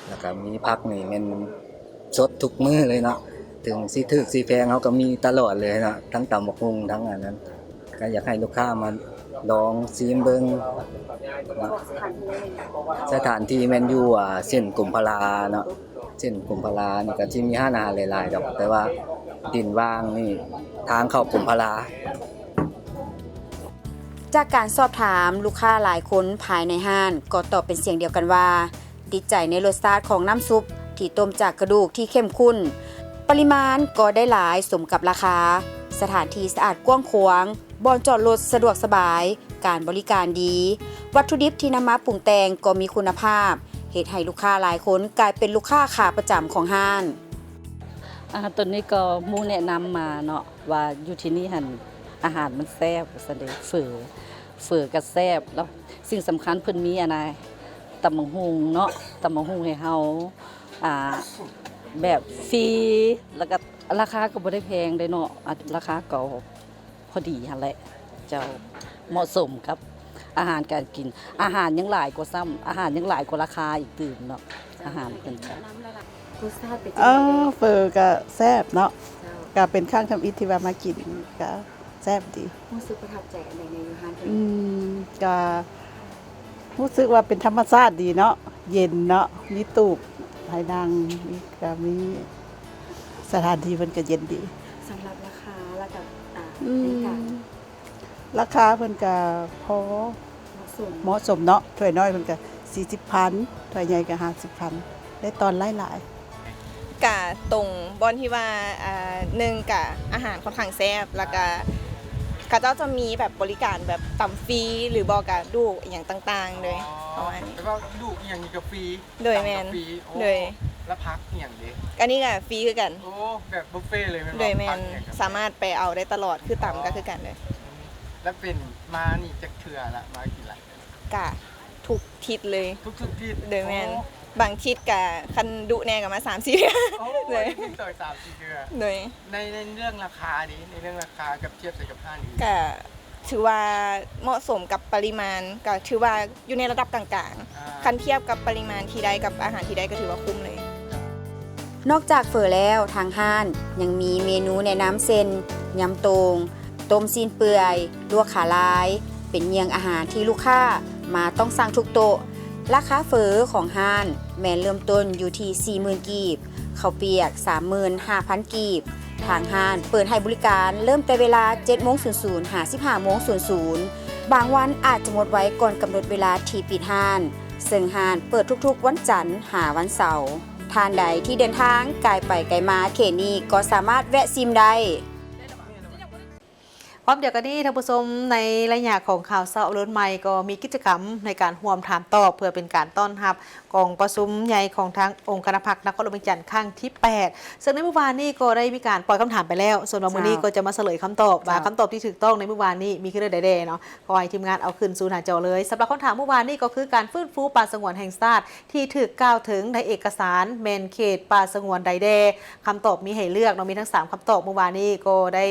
ແລ້ວກະມີຜັກນີ້ແມ່ນສົດທຸກມື້ເລີຍເນາະ. ເຖິງຊິຖືກຊິແພງ ເຮົາກໍມີຕະຫຼອດເລີຍເນາະ ທັງຕຳບັກຫຸ່ງ ທັງອັນນັ້ນ ກໍຢາກໃຫ້ລູກຄ້າມາລອງຊີມເບິ່ງເນາະ. ສະຖານທີ່ແມ່ນຢູ່ ອ່າ ເສັ້ນກົມພະລາເນາະ ເສັ້ນກົມພະລານີ້ກໍຊິມີຮ້ານອາຫານຫຼາຍໆດອກ ແຕ່ວ່າດິນວ່າງນີ້ທາງເຂົ້າກົມພະລາ. ຈາກການສອບຖາມລູກຄ້າຫຼາຍຄົນພາຍໃນຮ້ານ ກໍຕອບເປັນສຽງດຽວກັນວ່າ ຕິດໃຈໃນລົດຊາດຂອງນ້ຳຊຸບທີ່ຕົ້ມຈາກກະດູກທີ່ເຂັ້ມຂຸ້ນ, ປະລິມານກໍໄດ້ຫຼາຍສົມກັບລາຄາ, ສະຖານທີ່ສະອາດກວ້າງຂວາງ, ບ່ອນຈອດລົດສະດວກສະບາຍ, ການບໍລິການດີ, ວັດຖຸດິບທີ່ນຳມາປຸງແຕ່ງກໍມີຄຸນນະພາບ, ເຮັດໃຫ້ລູກຄ້າຫຼາຍຄົນກາຍເປັນລູກຄ້າຂາປະຈຳຂອງຮ້ານ. ອາ ຕົວນີ້ກໍໝູ່ແນະນຳມາເນາະ ວ່າຢູ່ທີ່ນີ້ຫັ້ນອາຫານມັນແຊບວ່າຊັ້ນເດ ເຝີ ເຝີກໍແຊບ ແລ້ວສິ່ງສຳຄັນເພິ່ນມີອັນນະ ຕຳບັກຫຸ່ງເນາະ ຕຳບັກຫຸ່ງໃຫ້ເຮົາ ອ່າ ແບບຟຣີ ແລ້ວກໍລາຄາກໍບໍ່ໄດ້ແພງເດ້ເນາະ ອາ ລາຄາກໍພໍດີຫັ້ນແຫຼະເຈົ້າ ເໝາະສົມກັບອາຫານການກິນ ອາຫານຍັງຫຼາຍກວ່າຊ້ຳ ອາຫານຍັງຫຼາຍກວ່າລາຄາອີກຕື່ມເນາະ ອາຫານເພິ່ນກໍ ລົດຊາດເປັນຈັ່ງໃດເອີຍ? ເຝີກໍແຊບເນາະ ເຈົ້າ ກໍເປັນຄັ້ງທຳອິດທີ່ວ່າມາກິນ ກໍແຊບດີ. ຮູ້ສຶກປະທັບໃຈອັນໃດແດ່ຢູ່ຮ້ານເພິ່ນ? ອືມ ກໍຮູ້ສຶກວ່າເປັນທຳມະຊາດດີເນາະ ເຢັນເນາະ ມີຕູບໃຫ້ນັ່ງ ມີ ກໍມີສະຖານທີ່ເພິ່ນກໍເຢັນດີ. ສຳລັບລາຄາ ແລ້ວກໍ ອືມ ລາຄາເພິ່ນກະພໍເໝາະສົມ ເໝາະສົມເນາະ ຖ້ວຍນ້ອຍເພິ່ນກະສີ່ສິບພັນ ຖ້ວຍໃຫຍ່ກະຫ້າສິບພັນ ໄດ້ຕອນຫຼາຍໆ. ກະຕົງບ່ອນທີ່ວ່າ ອາ ໜຶ່ງກະອາຫານຂ້ອນຂ້າງແຊບ ແລ້ວກະເຂົາເຈົ້າຈະມີແບບບໍລິການແບບຕຳຟຣີ ຫຼືບໍ່ກະດູກອີ່ຫຍັງຕ່າງໆເລີຍ ອໍ ປະມານນີ້ ແບບວ່າດູກອີ່ຫຍັງນີ້ກະຟຣີ. ໂດຍ ແມ່ນ ໂອ້ ແລ້ວຜັກອີ່ຫຍັງເດ? ອັນນີ້ກະຟຣີຄືກັນ. ໂອ້ ແບບບຸບເຟເລີຍແມ່ນບໍ່? ໂດຍ ແມ່ນ ສາມາດໄປເອົາໄດ້ຕະຫຼອດ ຄືຕຳກະຄືກັນເລີຍ. ອໍ ແລ້ວເປັນມານີ້ຈັກເທື່ອລະ ມາກິນລະ? ກະທຸກທິດເລີຍ ທຸກໆທິດ. ໂດຍ ແມ່ນ ໂອ້ ບາງທິດກະຄັນດຸແດ່ກະມາສາມສີ່ເທື່ອ. ໂອ້ ໂດຍ ສາມສີ່ເທື່ອ. ໂດຍ ໃນ ໃນເລື່ອງລາຄາເດ? ໃນເລື່ອງລາຄາກັບທຽບໃສ່ກັບຮ້ານອື່ນ ກະ ຖືວ່າເໝາະສົມກັບປະລິມານ ກໍຖືວ່າຢູ່ໃນລະດັບກາງໆ. ອ່າ ຄັນທຽບກັບປະລິມານທີ່ໄດ້ກັບອາຫານທີ່ໄດ້ ກໍຖືວ່າຄຸ້ມເລີຍ. ນອກຈາກເຝີແລ້ວ ທາງຮ້ານຍັງມີເມນູແນະນຳເຊັ່ນ ຍຳໂຕ່ງ, ຕົ້ມຊີ້ນເປື່ອຍ, ລວກຂາລາຍ ເປັນເຫຍື່ອງອາຫານທີ່ລູກຄ້າມາຕ້ອງສັ່ງທຸກໂຕະ. ລາຄາເຝີຂອງຮ້ານແມ່ນເລີ່ມຕົ້ນຢູ່ທີ່ສີ່ໝື່ນກີບ, ເຂົ້າປຽກສາມໝື່ນຫ້າພັນກີບ. ທາງຮ້ານເປີດໃຫ້ບໍລິການເລີ່ມແຕ່ເວລາເຈັດໂມງສູນສູນ ຫາສິບຫ້າໂມງສູນສູນ. ບາງວັນອາດຈະໝົດໄວກ່ອນກຳນົດເວລາທີ່ປິດຮ້ານ, ເຊິ່ງຮ້ານເປີດທຸກໆວັນຈັນຫາວັນເສົາ. ທ່ານໃດທີ່ເດີນທາງກາຍໄປໄກມາເຂດນີ້ກໍສາມາດແວະຊິມໄດ້. ພ້ອມດຽວກັນນີ້ທ່ານຜູ້ຊົມ ໃນໄລຍະຂອງຂ່າວເຊົ້າອາລຸນໃໝ່ ກໍມີກິດຈະກຳໃນການຮ່ວມຖາມຕອບ ເພື່ອເປັນການຕ້ອນຮັບກອງປະຊຸມໃຫຍ່ຂອງທາງອົງຄະນະພັກນະຄອນຫຼວງວຽງຈັນຄັ້ງທີແປດ ເຊິ່ງໃນມື້ວານນີ້ກໍໄດ້ມີການປ່ອຍຄຳຖາມໄປແລ້ວ ສ່ວນວ່າມື້ນີ້ ເຈົ້າ ກໍຈະມາສະເຫຼີຍຄຳຕອບວ່າ ເຈົ້າ ຄຳຕອບທີ່ຖືກຕ້ອງໃນມື້ວານນີ້ມີຄືແນວໃດແດ່ເນາະ. ຂໍໃຫ້ທີມງານເອົາຂຶ້ນສູ່ໜ້າຈໍເລີຍ. ສຳລັບຄຳຖາມມື້ວານນີ້ກໍຄື ການຟື້ນຟູປ່າສະຫງວນແຫ່ງຊາດທີ່ຖືກກ່າວເຖິງໃນເອກະສານແມ່ນເຂດປ່າສະຫງວນໃດແດ່? ຄຳຕອບມີໃຫ້ເລືອກເນາະ ມີທັງສາມຄຳຕອບ. ມື້ວານນີ້ກໍໄດ້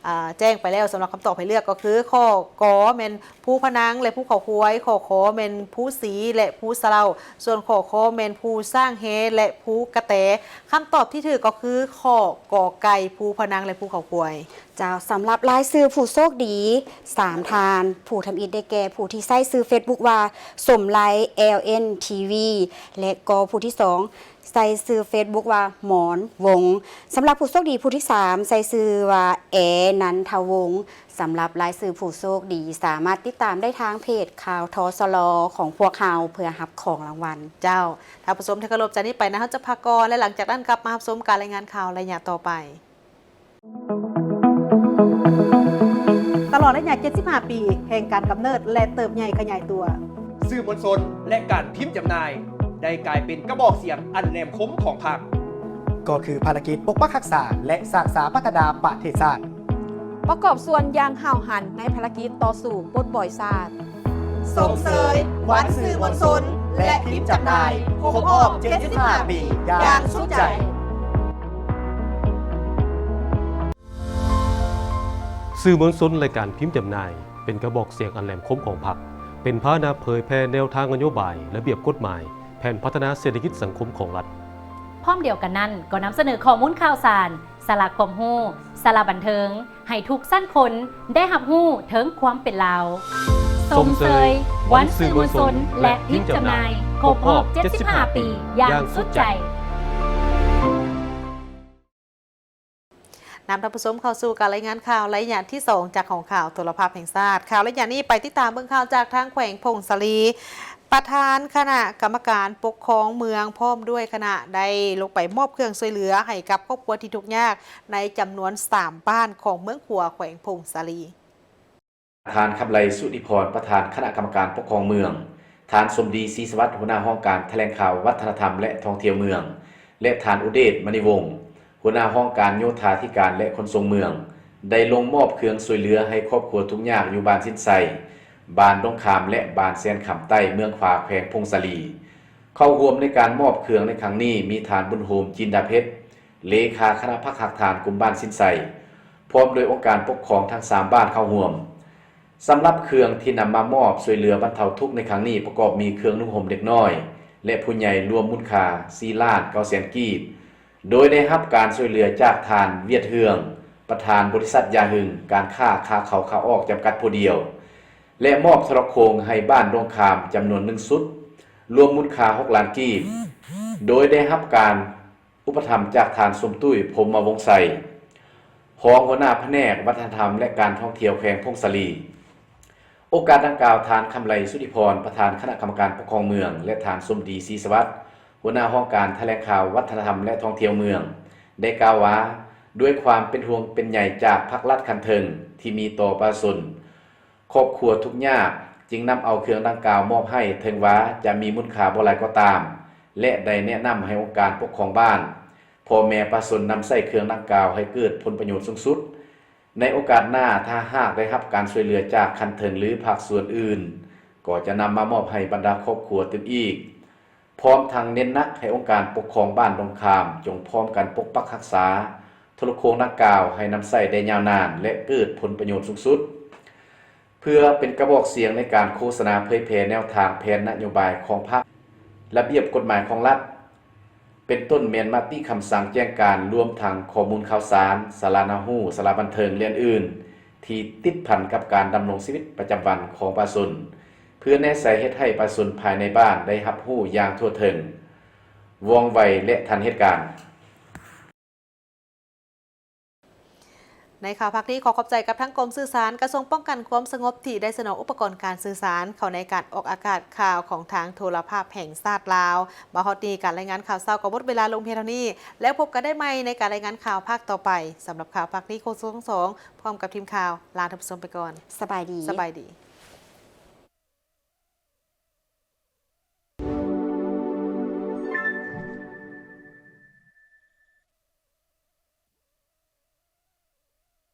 ອາ ແຈ້ງໄປແລ້ວ ສຳລັບຄຳຕອບໃຫ້ເລືອກກໍຄື ຂໍ້ ກ ແມ່ນພູພະນັງ ແລະ ພູເຂົາຄວາຍ, ຂໍ້ ຂ ແມ່ນພູສີ ແລະ ພູສະເລົາ, ສ່ວນ ຂໍ້ ຂ ແມ່ນພູຊ້າງແຮ ແລະ ພູກະແຕ. ຄຳຕອບທີ່ຖືກກໍຄື ຂໍ້ ກ ໄກ່ ພູພະນັງ ແລະ ພູເຂົາຄວາຍ. ເຈົ້າ, ສຳລັບລາຍຊື່ຜູ້ໂຊກດີສາມທ່ານ, ຜູ້ທຳອິດໄດ້ແກ່ຜູ້ທີ່ໃຊ້ຊື່ເຟສບຸກວ່າ ສົມໄລ ແອລເອັນທີວີ ແລະ ກໍຜູ້ທີສອງໃຊ້ຊື່ເຟສບຸກວ່າ ໝອນ ວົງ. ສຳລັບຜູ້ໂຊກດີຜູ້ທີສາມໃຊ້ຊື່ວ່າ ແອ ນັນທະວົງ. ສຳລັບລາຍຊື່ຜູ້ໂຊກດີສາມາດຕິດຕາມໄດ້ທາງເພຈຂ່າວ ທສລ ຂອງພວກເຮົາ ເພື່ອຮັບຂອງລາງວັນ. ເຈົ້າ, ທ່ານຜູ້ຊົມທີ່ເຄົາລົບ, ຈາກນີ້ໄປນະ ເຮົາຈະພັກກ່ອນ ແລະ ຫຼັງຈາກນັ້ນກັບມາຮັບຊົມການລາຍງານຂ່າວໄລຍະຕໍ່ໄປ. ຕະຫຼອດໄລຍະເຈັດສິບຫ້າປີແຫ່ງການກຳເນີດ ແລະ ເຕີບໃຫຍ່ຂະຫຍາຍຕົວ, ສື່ມວນຊົນ ແລະ ການພິມຈຳໜ່າຍ ໄດ້ກາຍເປັນກະບອກສຽງອັນແຫຼມຄົມຂອງພັກ, ກໍຄືພາລະກິດປົກປັກຮັກສາ ແລະ ສ້າງສາພັດທະນາປະເທດຊາດ, ປະກອບສ່ວນຢ່າງຫ້າວຫັນໃນພາລະກິດຕໍ່ສູ້ປົດປ່ອຍຊາດ. ຊົມເຊີຍວັນສື່ມວນຊົນ ແລະ ພິມຈຳໜ່າຍຄົບຮອບເຈັດສິບຫ້າປີຢ່າງສຸດໃຈ. ສື່ມວນຊົນ ແລະ ການພິມຈຳໜ່າຍ ເປັນກະບອກສຽງອັນແຫຼມຄົມຂອງພັກ, ເປັນພາຫະນະເຜີຍແຜ່ແນວທາງນະໂຍບາຍ, ລະບຽບກົດໝາຍ, ແຜນພັດທະນາເສດຖະກິດສັງຄົມຂອງລັດ. ພ້ອມດຽວກັນນັ້ນ, ກໍນຳສະເໜີຂໍ້ມູນຂ່າວສານ, ສາລະຄວາມຮູ້, ສາລະບັນເທີງ, ໃຫ້ທຸກຊັ້ນຄົນໄດ້ຮັບຮູ້ເຖິງຄວາມເປັນລາວ. ຊົມເຊີຍວັນສື່ມວນຊົນ ແລະ ທີມຈຳໜ່າຍ ຄົບຮອບເຈັດສິບຫ້າປີຢ່າງສຸດໃຈ. ນຳທ່ານຜູ້ຊົມເຂົ້າສູ່ການລາຍງານຂ່າວໄລຍະທີສອງ ຈາກຫ້ອງຂ່າວໂທລະພາບແຫ່ງຊາດ. ຂ່າວໄລຍະນີ້ໄປຕິດຕາມເບິ່ງຂ່າວຈາກທາງແຂວງຜົ້ງສາລີ. ປະທານຄະນະກຳມະການປົກຄອງເມືອງ ພ້ອມດ້ວຍຄະນະ ໄດ້ລົງໄປມອບເຄື່ອງຊ່ວຍເຫຼືອໃຫ້ກັບຄອບຄົວທີ່ທຸກຍາກໃນຈຳນວນສາມບ້ານຂອງເມືອງຂົວ ແຂວງຜົ້ງສາລີ. ທ່ານ ຄຳໄລ ສຸທິພອນ ປະທານຄະນະກຳມະການປົກຄອງເມືອງ, ທ່ານ ສົມດີ ສີສະຫວັດ ຫົວໜ້າຫ້ອງການຖະແຫຼງຂ່າວ ວັດທະນະທຳ ແລະ ທ່ອງທ່ຽວເມືອງ ແລະ ທ່ານ ອຸເດດ ມະນີວົງ ຫົວໜ້າຫ້ອງການໂຍທາທິການ ແລະ ຂົນສົ່ງເມືອງ ໄດ້ລົງມອບເຄື່ອງຊ່ວຍເຫຼືອໃຫ້ຄອບຄົວທຸກຍາກຢູ່ບ້ານສິນໄຊ, ບ້ານດົງຄາມ ແລະ ບ້ານແສນຄຳໃຕ້ ເມືອງຂວາ ແຂວງຜົ້ງສາລີ. ເຂົ້າຮ່ວມໃນການມອບເຄື່ອງໃນຄັ້ງນີ້ ມີທ່ານ ບຸນໂຮມ ຈິນດາເພັດ ເລຂາຄະນະພັກຮາກຖານກຸ່ມບ້ານສິນໄຊ, ພ້ອມດ້ວຍອົງການປົກຄອງທັງສາມບ້ານເຂົ້າຮ່ວມ. ສຳລັບເຄື່ອງທີ່ນຳມາມອບຊ່ວຍເຫຼືອບັນເທົາທຸກໃນຄັ້ງນີ້ ປະກອບມີເຄື່ອງນຸ່ງຫົ່ມເດັກນ້ອຍ ແລະ ຜູ້ໃຫຍ່ ລວມມູນຄ່າສີ່ລ້ານເກົ້າແສນກີບ, ໂດຍໄດ້ຮັບການຊ່ວຍເຫຼືອຈາກທ່ານ ວຽດ ເຮືອງ ປະທານບໍລິສັດຢາຫຶງ ການຄ້າຂາເຂົ້າຂາອອກຈຳກັດຜູ້ດຽວ ແລະ ມອບໂທລະໂຄ່ງໃຫ້ບ້ານດົງຄາມຈຳນວນໜຶ່ງຊຸດ ລວມມູນຄ່າຫົກລ້ານກີບ, ໂດຍໄດ້ຮັບການ ອຸປະຖຳຈາກທ່ານ ສົມຕຸ້ຍ ພົມມະວົງໄຊ ຮອງຫົວໜ້າພະແນກວັດທະນະທຳ ແລະ ການທ່ອງທ່ຽວແຂວງຜົ້ງສາລີ. ໂອກາດດັ່ງກ່າວ, ທ່ານ ຄຳໄລ ສຸທິພອນ ປະທານຄະນະກຳມະການປົກຄອງເມືອງ ແລະ ທ່ານ ສົມດີ ສີສະຫວັດ ຫົວໜ້າຫ້ອງການຖະແຫຼງຂ່າວ ວັດທະນະທຳ ແລະ ທ່ອງທ່ຽວເມືອງ ໄດ້ກ່າວວ່າ ດ້ວຍຄວາມເປັນຫ່ວງເປັນໃຍຈາກພາກລັດຂັ້ນເທິງທີ່ມີຕໍ່ປະຊາຊົນ, ຄອບຄົວທຸກຍາກຈຶ່ງນຳເອົາເຄື່ອງດັ່ງກ່າວມອບໃຫ້, ເຖິງວ່າຈະມີມູນຄ່າບໍ່ຫຼາຍກໍຕາມ ແລະ ໄດ້ແນະນຳໃຫ້ອົງການປົກຄອງບ້ານ, ພໍ່ແມ່ປະຊາຊົນນຳໃຊ້ເຄື່ອງດັ່ງກ່າວໃຫ້ເກີດຜົນປະໂຫຍດສູງສຸດ. ໃນໂອກາດໜ້າ, ຖ້າຫາກໄດ້ຮັບການຊ່ວຍເຫຼືອຈາກຂັ້ນເທິງ ຫຼື ພາກສ່ວນອື່ນ, ກໍຈະນຳມາມອບໃຫ້ບັນດາຄອບຄົວຕື່ມອີກ. ພ້ອມທັງເນັ້ນໜັກໃຫ້ອົງການປົກຄອງບ້ານດົງຄາມ ຈົ່ງພ້ອມກັນປົກປັກຮັກສາໂທລະໂຄ່ງດັ່ງກ່າວໃຫ້ນຳໃຊ້ໄດ້ຍາວນານ ແລະ ເກີດຜົນປະໂຫຍດສູງສຸດ, ເພື່ອເປັນກະບອກສຽງໃນການໂຄສະນາເຜີຍແຜ່ແນວທາງແຜນນະໂຍບາຍຂອງພັກ, ລະບຽບກົດໝາຍຂອງລັດ, ເປັນຕົ້ນແມ່ນມະຕິຄຳສັ່ງແຈ້ງການ, ລວມທັງຂໍ້ມູນຂ່າວສານ, ສາລະໜ້າຮູ້, ສາລະບັນເທີງ ແລະ ອື່ນໆ ທີ່ຕິດພັນກັບການດຳລົງຊີວິດປະຈຳວັນຂອງປະຊາຊົນ, ເພື່ອແນໃສ່ເຮັດໃຫ້ປະຊາຊົນພາຍໃນບ້ານໄດ້ຮັບຮູ້ຢ່າງທົ່ວເຖິງ, ວ່ອງໄວ ແລະ ທັນເຫດການ. ໃນຂ່າວພາກນີ້ ຂໍຂອບໃຈກັບທາງກົມສື່ສານ ກະຊວງປ້ອງກັນຄວາມສະຫງົບ ທີ່ໄດ້ສະໜອງອຸປະກອນການສື່ສານເຂົ້າໃນການອອກອາກາດຂ່າວຂອງທາງໂທລະພາບແຫ່ງຊາດລາວ. ມາຮອດນີ້ ການລາຍງານຂ່າວເຊົ້າກໍໝົດເວລາລົງພຽງເທົ່ານີ້ ແລ້ວພົບກັນໄດ້ໃໝ່ໃນການລາຍງານຂ່າວພາກຕໍ່ໄປ. ສຳລັບຂ່າວພາກນີ້ ໂຄສົກທັງສອງ ພ້ອມກັບທີມຂ່າວ ລາທ່ານຜູ້ຊົມໄປກ່ອນ. ສະບາຍດີ. ສະບາຍດີ.